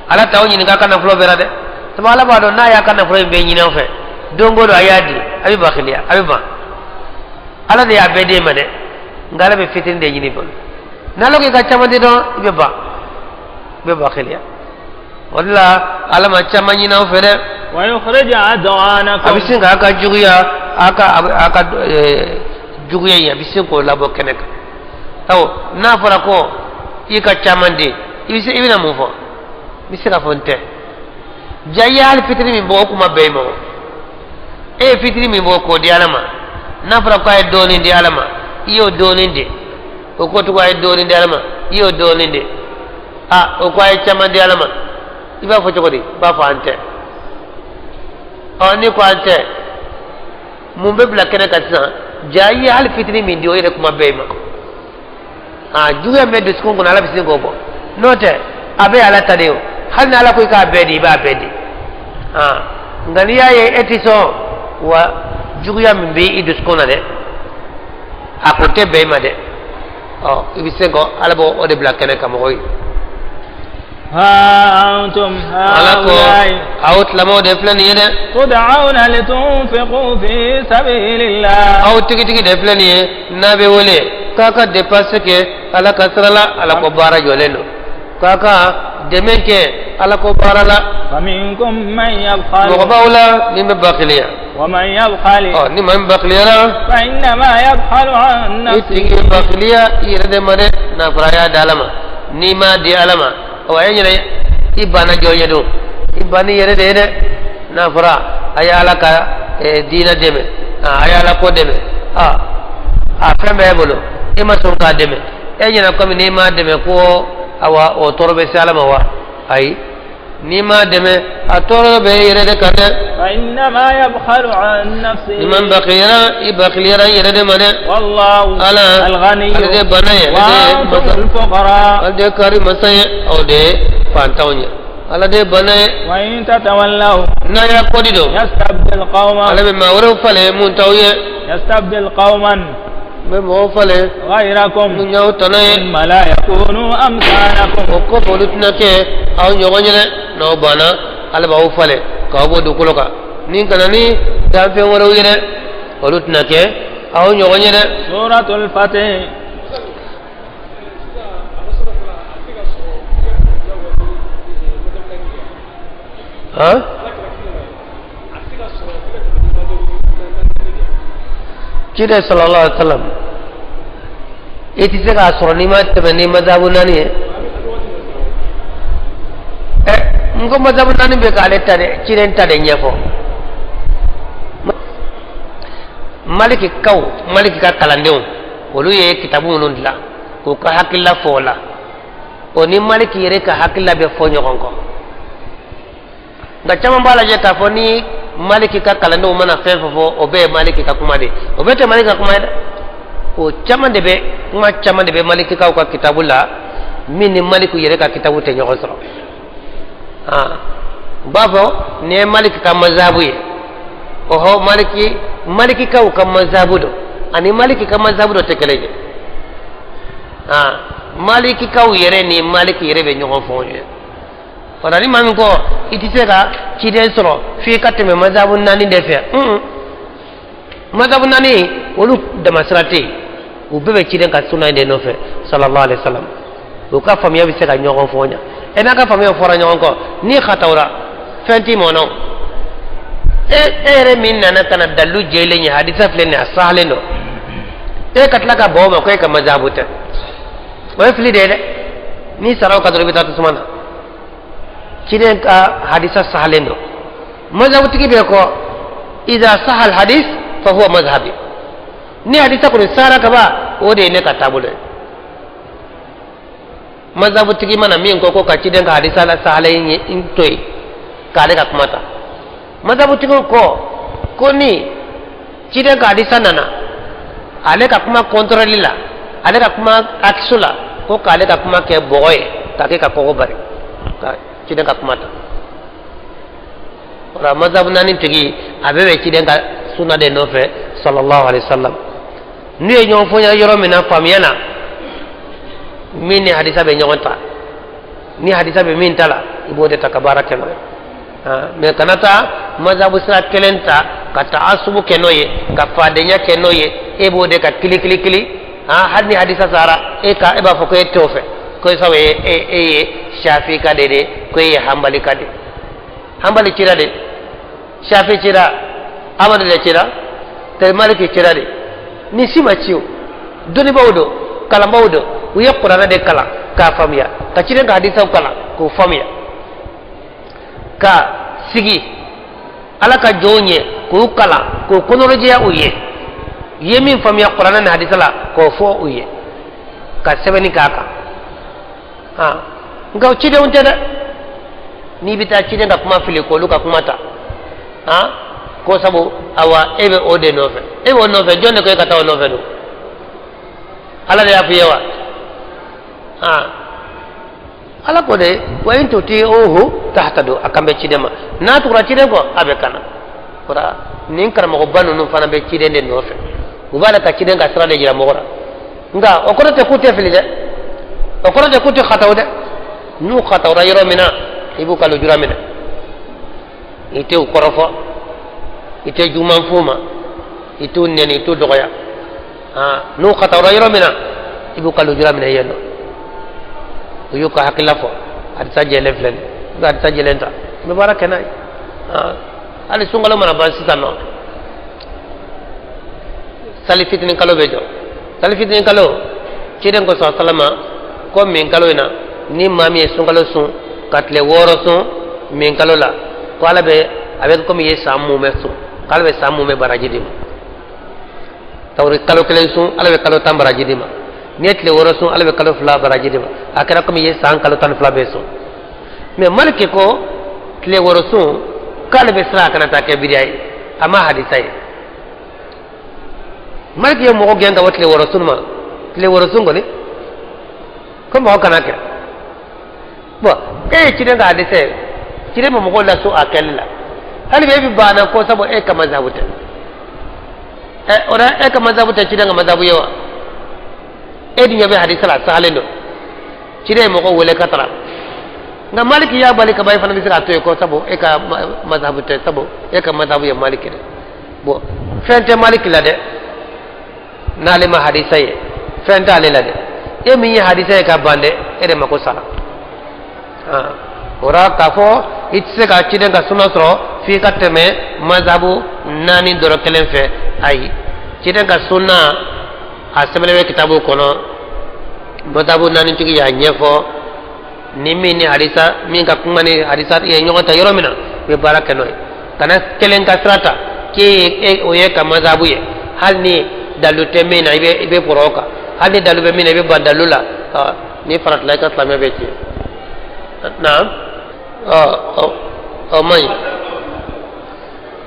Ala t'aw ɲininka a ka nafolo bɛɛ la dɛ. Sabu Ala b'a dɔn n'a y'a ka nafolo in bɛɛ ɲini aw fɛ, don o don a y'a di, a bɛ bakiliya, a bɛ ban. Ala de y'a bɛɛ d'e ma dɛ, nka Ala bɛ fitinin de ɲini bolo. N'Ala ko i ka caman di dɔrɔn, i bɛ ban, i bɛ bakiliya. O de la Ala ma caman ɲini aw fɛ dɛ. A bɛ sin k'a ka juguya, a ka juguya in, a bɛ sin k'o labɔ kɛnɛ kan. Awɔ, n'a fɔra ko i ka caman di, i bɛ se, i bɛna mun fɔ? I bɛ se k'a fɔ n tɛ. Ja i ye hali fitinin min bɔ, o kuma bɛɛ i ma o. E ye fitinin min bɔ k'o di Ala ma, n'a fɔra k'a ye dɔɔnin di Ala ma, i y'o dɔɔnin di. O ko tugun a ye dɔɔnin di Ala ma, i y'o dɔɔnin di. A o ko a ye caman di Ala ma, i b'a fɔ cogo di? I b'a fɔ an tɛ. Ɔ, ni ko an tɛ, mun bɛ bila kɛnɛ kan sisan? Ja i ye hali fitinin min di, o yɛrɛ kuma bɛɛ i ma. A juguya min bɛ dusukun kɔnɔ, Ala bɛ sin k'o bɔ. N'o tɛ, a bɛ Ala ta de ye o. Hali ni Ala ko i k'a bɛɛ di, i b'a bɛɛ di. Nka n'i y'a ye e tɛ sɔn, wa juguya min bɛ i dusukun na dɛ, a ko tɛ bɛn i ma dɛ. Ɔ, i bɛ se ka Ala b'o o de bila kɛnɛ kan mɔgɔw ye. Ala ko aw silamɛw de filɛ nin ye dɛ. Aw tigitigi de filɛ nin ye, n'a bɛ wele k'a ka dépense kɛ Ala ka sira la, Ala ko baara jɔlen don, k'a ka dɛmɛ kɛ Ala ko baara la. Mɔgɔ b'aw la min bɛ bakiliya. Ɔ, ni maa min bakiliyara, i tigi bɛ bakiliya i yɛrɛ de ma dɛ. N'a fɔra a y'a di Ala ma, n'i m'a di Ala ma, ɔ, a ye ɲinɛ i banna jɔn ye don, i banni yɛrɛ de ye dɛ. N'a fɔra a ye Ala ka diinɛ dɛmɛ, a ye Ala ko dɛmɛ, a fɛn bɛɛ bolo, e ma sɔn k'a dɛmɛ, e ɲɛna komi n'i m'a dɛmɛ ko awa o tɔɔrɔ bɛ se Ala ma wa? Ayi, n'i m'a dɛmɛ a tɔɔrɔ bɛ e yɛrɛ de kan dɛ. Ni man bakiliyara, i bakiliyara i yɛrɛ de ma dɛ. Ala ale de bana ye, ale de kari masa ye, aw de ye fantanw ye. Ala de bana ye. N'a y'a kɔdi don, Ala bɛ maa wɛrɛw falen mun t'aw ye. N bɛ mɔgɔw falen mun y'aw tɔnɔ ye. O kɔfɛ olu tɛna kɛ aw ɲɔgɔn ye dɛ. N'aw banna, Ala b'aw falen k'aw bɔ dugukolo kan ni ka na ni danfɛn wɛrɛw ye dɛ, olu tɛna kɛ aw ɲɔgɔn ye dɛ. Suratul Fatih. Han? Ciden sallallahu alaihi wasallam, i tɛ se k'a sɔrɔ n'i ma tɛmɛ ni mazabu naani ye. N ko mazabu naani bɛ k'ale ta de, ciden ta de ɲɛfɔ. Maliki kaw, Maliki ka kalandenw, olu ye kitabu minnu dilan k'u ka hakilila fɔ o la, o ni Maliki yɛrɛ ka hakilila bɛ fɔ ɲɔgɔn kɔ. Nka caman b'a lajɛ k'a fɔ ni Maliki ka kalandenw mana fɛn fɛn fɔ, o bɛɛ ye Maliki ka kuma de ye. O bɛɛ tɛ Maliki ka kuma ye dɛ. O caman de bɛ, kuma caman de bɛ Malikikaw ka kitabu la Min ni Maliki yɛrɛ ka kitabu tɛ ɲɔgɔn sɔrɔ. U b'a fɔ nin ye Maliki ka mazabu ye. Ɔhɔ, Maliki, Malikikaw ka mazabu don ani Maliki ka mazabu dɔ tɛ kelen ye. Malikikaw yɛrɛ ni Maliki yɛrɛ bɛ ɲɔgɔn fɔ ye. O la ni maa min ko i tɛ se ka ciden sɔrɔ f'i ka tɛmɛ mazabu naani de fɛ, mazabu naani olu damasira tɛ yen, u bɛɛ bɛ ciden ka sunna in de nɔfɛ sallallahu alaihi wa sallam. U ka faamuya bɛ se ka ɲɔgɔn fɔ ɲa. E n'a ka faamuya fɔra ɲɔgɔn kɔ, n'i xatawura fɛn t'i mɔnɔ. E yɛrɛ min nana ka na dalilu jɛlen ye, hadisa filɛ nin ye, a sahalen don, e ka tila ka bɔ o ma ko e ka mazabu tɛ, o ye fili de ye dɛ. N'i sara o kan dɔrɔn, i bɛ taa tasuma na. Ciden ka hadisa sahalen don, mazhabutigi bɛ ko idha saha al hadis fa huwa mazhabi. Ni hadisa kɔni sara ka ban, o de ye ne ka taabolo ye. Mazhabutigi mana min ko ko ka ciden ka hadisa la sahalen ye n to yen k'ale ka kuma ta, mazhabutigi ko ko ni ciden ka hadisa nana ale ka kuma kɔntɔrɔli la, ale ka kuma akiso la, ko k'ale ka kuma kɛ bɔgɔ ye k'a kɛ ka kɔgɔ bari ka ciden ka kuma ta. O la mazhabu naani tigi a bɛɛ bɛ ciden ka sunna de nɔfɛ sallallahu alaihi wa sallam. N'u ye ɲɔgɔn fɔ yɔrɔ min na faamuya na, min ni hadisa bɛ ɲɔgɔn ta, ni hadisa bɛ min ta la, i b'o de ta ka baara kɛ n'o ye. Mɛ kana taa mazabu sira kelen ta ka taasubu kɛ n'o ye, ka fadenya kɛ n'o ye, e b'o de ka kili kili kili. Hali ni hadisa sara, e ka e b'a fɔ ko e t'o fɛ, ko sabu e ye Shafi ka de de, ko e ye Hanbali ka de. Hanbali cira de, Shafi cira, Amadu de cira tɛ, Maliki cira de. Ni si ma ci, o dɔnnibaw don, kalanbaw don, u ye kuranɛ de kalan k'a faamuya, ka ciden ka hadisaw kalan k'o faamuya, ka sigi Ala ka jɔnw ye k'u kalan, k'u kɔnɔrɔjɛya u ye, u ye min faamuya kuranɛ ni hadisa la k'o fɔ u ye, ka sɛbɛnni k'a kan. Nka o cidenw tɛ dɛ. N'i bɛ taa ciden ka kuma fili k'olu ka kuma ta, ko sabu awa e bɛ o de nɔfɛ, e b'o nɔfɛ, jɔn de ko e ka taa o nɔfɛ don? Ala de y'a f'i ye wa? Ala ko de wa in tuti'uhu tahtadu. A kan bɛ ciden ma, n'a tugura ciden kɔ, a bɛ kana. O la nin karamɔgɔba ninnu fana bɛ ciden de nɔfɛ, u b'a la ka ciden ka sira de jira mɔgɔ la. Nka o kɔrɔ tɛ k'u tɛ fili dɛ, o kɔrɔ tɛ k'u tɛ xataw dɛ. N'u xatawra yɔrɔ min na, i b'u ka lujura minɛ, i tɛ u kɔrɔfɔ, i tɛ juguman f'u ma, i t'u nɛni, i t'u dɔgɔya. N'u xatawra yɔrɔ min na, i b'u ka lujura minɛ yen nɔ. U y'u ka hakilila fɔ, hadisa jɛlen filɛ nin ye, i bɛ hadisa jɛlen ta, i bɛ baara kɛ n'a ye. Hali sunkalo mana ban sisan nɔ, sali fitinin kalo bɛ jɔ. Sali fitinin kalo, ciden ko sɔrɔ salama ko min kalo in na, ni maa min ye sunkalo sun ka tile 6 sun min kalo la, ko Ala bɛ a bɛ komi i ye san mumɛ sun, k'Ala bɛ san mumɛ baraji d'i ma. Tawuri kalo kelen sun, Ala bɛ kalo 10 baraji d'i ma. N'i ye tile 6 sun, Ala bɛ kalo 2 baraji d'i ma. A kɛra komi i ye san kalo 12 bɛɛ sun. Mɛ Maliki ko tile 6 sun, k'ale bɛ siran a kana taa kɛ bidiya ye, a ma hadisa ye. Maliki ye mɔgɔ gɛn ka bɔ tile 6 sun ma. Tile 6 sun kɔni, ko mɔgɔ kana kɛ. Bɔn, e ye ciden ka hadisa ye, ciden bɛ mɔgɔw laso a kɛli la, hali bi e bɛ ban na ko sabu e ka mazabu tɛ. Ɛ, o la e ka mazabu tɛ ciden ka mazabu ye wa? E dun ɲɛ bɛ hadisa la, a sahalen don, ciden ye mɔgɔw wele ka taara, nka Maliki y'a bali ka ban, e fana bɛ se k'a to yen ko sabu e ka mazabu tɛ, sabu e ka mazabu ye Maliki de. Bɔn, fɛn tɛ Maliki la dɛ, n'ale ma hadisa ye, fɛn t'ale la dɛ. E min ye hadisa ye ka ban dɛ, e de mako sara. O la k'a fɔ i tɛ se ka ciden ka suna sɔrɔ f'i ka tɛmɛ mazabu naani dɔrɔn kelen fɛ, ayi. Ciden ka suna a sɛbɛnnen bɛ kitabu kɔnɔ, mazabu naani tigi y'a ɲɛfɔ, ni min ni hadisa min ka kuma ni hadisa ye ɲɔgɔn ta yɔrɔ min na, i bɛ baara kɛ n'o ye. Kana kelen ka sira ta k'e ye o ye ka mazabu ye, hali ni dalu tɛ min na, i bɛ pɔrɔ o kan, hali ni dalu bɛ min na, i bɛ ban dalu la. N'i faratila, i ka silamɛya bɛ tiɲɛ. Naam, ɔ o man ɲi,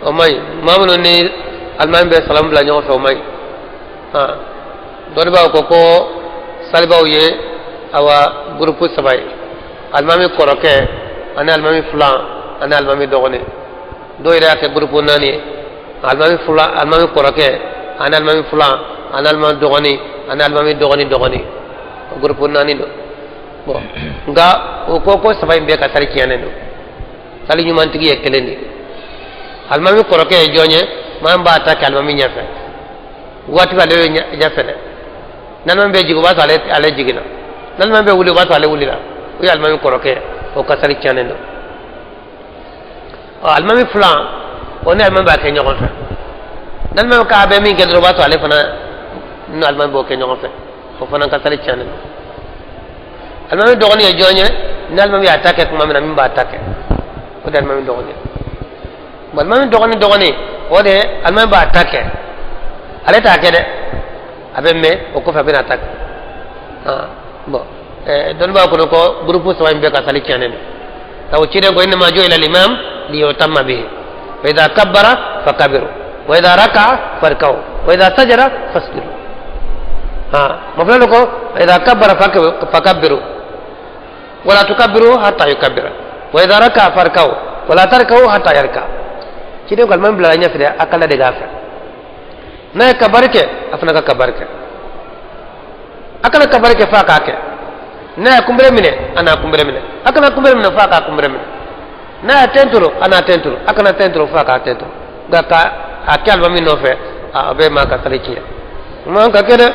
o man ɲi. Maa minnu ni alimami bɛ salamu bila ɲɔgɔn fɛ, o man ɲi. Dɔnnibaaw ko ko salibaw ye awa gurupu saba ye, alimami kɔrɔkɛ ani alimami filan ani alimami dɔgɔnin. Dɔw yɛrɛ y'a kɛ gurupu naani ye, alimami fila, alimami kɔrɔkɛ ani alimami filan ani alimami dɔgɔnin ani alimami dɔgɔnin dɔgɔnin, o gurupu naani don. Bon, nka o ko ko saba in bɛɛ ka sali tiɲɛnen don. Sali ɲumantigi ye kelen de ye. Alimami kɔrɔkɛ ye jɔn ye? Maa min b'a ta kɛ alimami ɲɛfɛ waati bɛɛ, ale bɛ ɲɛfɛ dɛ. N'alimami bɛ jigin, o b'a sɔrɔ ale jiginna. N'alimami bɛ wuli, o b'a sɔrɔ ale wulila. O ye alimami kɔrɔkɛ ye, o ka sali tiɲɛnen don. Ɔ, alimami filan, o ni alimami b'a kɛ ɲɔgɔn fɛ. N'alimami k'a bɛ min kɛ dɔrɔn, o b'a sɔrɔ ale fana ni alimami b'o kɛ ɲɔgɔn fɛ, o fana ka sali tiɲɛnen don. Alimami dɔgɔnin ye jɔn ye? Ni alimami y'a ta kɛ tuma min na, min b'a ta kɛ, o de ye alimami dɔgɔnin ye. Bon, alimami dɔgɔnin dɔgɔnin, o de ye alimami b'a ta kɛ, ale t'a kɛ dɛ, a bɛ mɛn o kɔfɛ, a bɛna ta kɛ. Bon, dɔnnibaaw kɔnɔ ko gurupu saba in bɛɛ ka sali tiɲɛnen don. Sabu ciden ko innama ju'ila al-imam liyutamma bihi fa idha kabbara fakabbiru wa idha raka'a farka'u wa idha sajada fasjudu. Mafulalu ko fa idha kabbara fakabbiru wala tukabbiru hatta yukabbira wa idha raka'a farka'u wala tarka'u hatta yarka. Ciden ko alimami bilala ɲɛfɛ dɛ, a ka ladege a fɛ. N'a ye kabari kɛ, a fana ka kabari kɛ. A kana kabari kɛ f'a k'a kɛ. N'a ye kunbere minɛ, a n'a kunbere minɛ. A kana kunbere minɛ f'a k'a kunbere minɛ. N'a ye ten turu, a n'a ten turu. A kana ten turu f'a k'a ten turu. Nka ka a kɛ alimami nɔfɛ, a bɛ maa ka sali tiɲɛ. O man ka kɛ dɛ.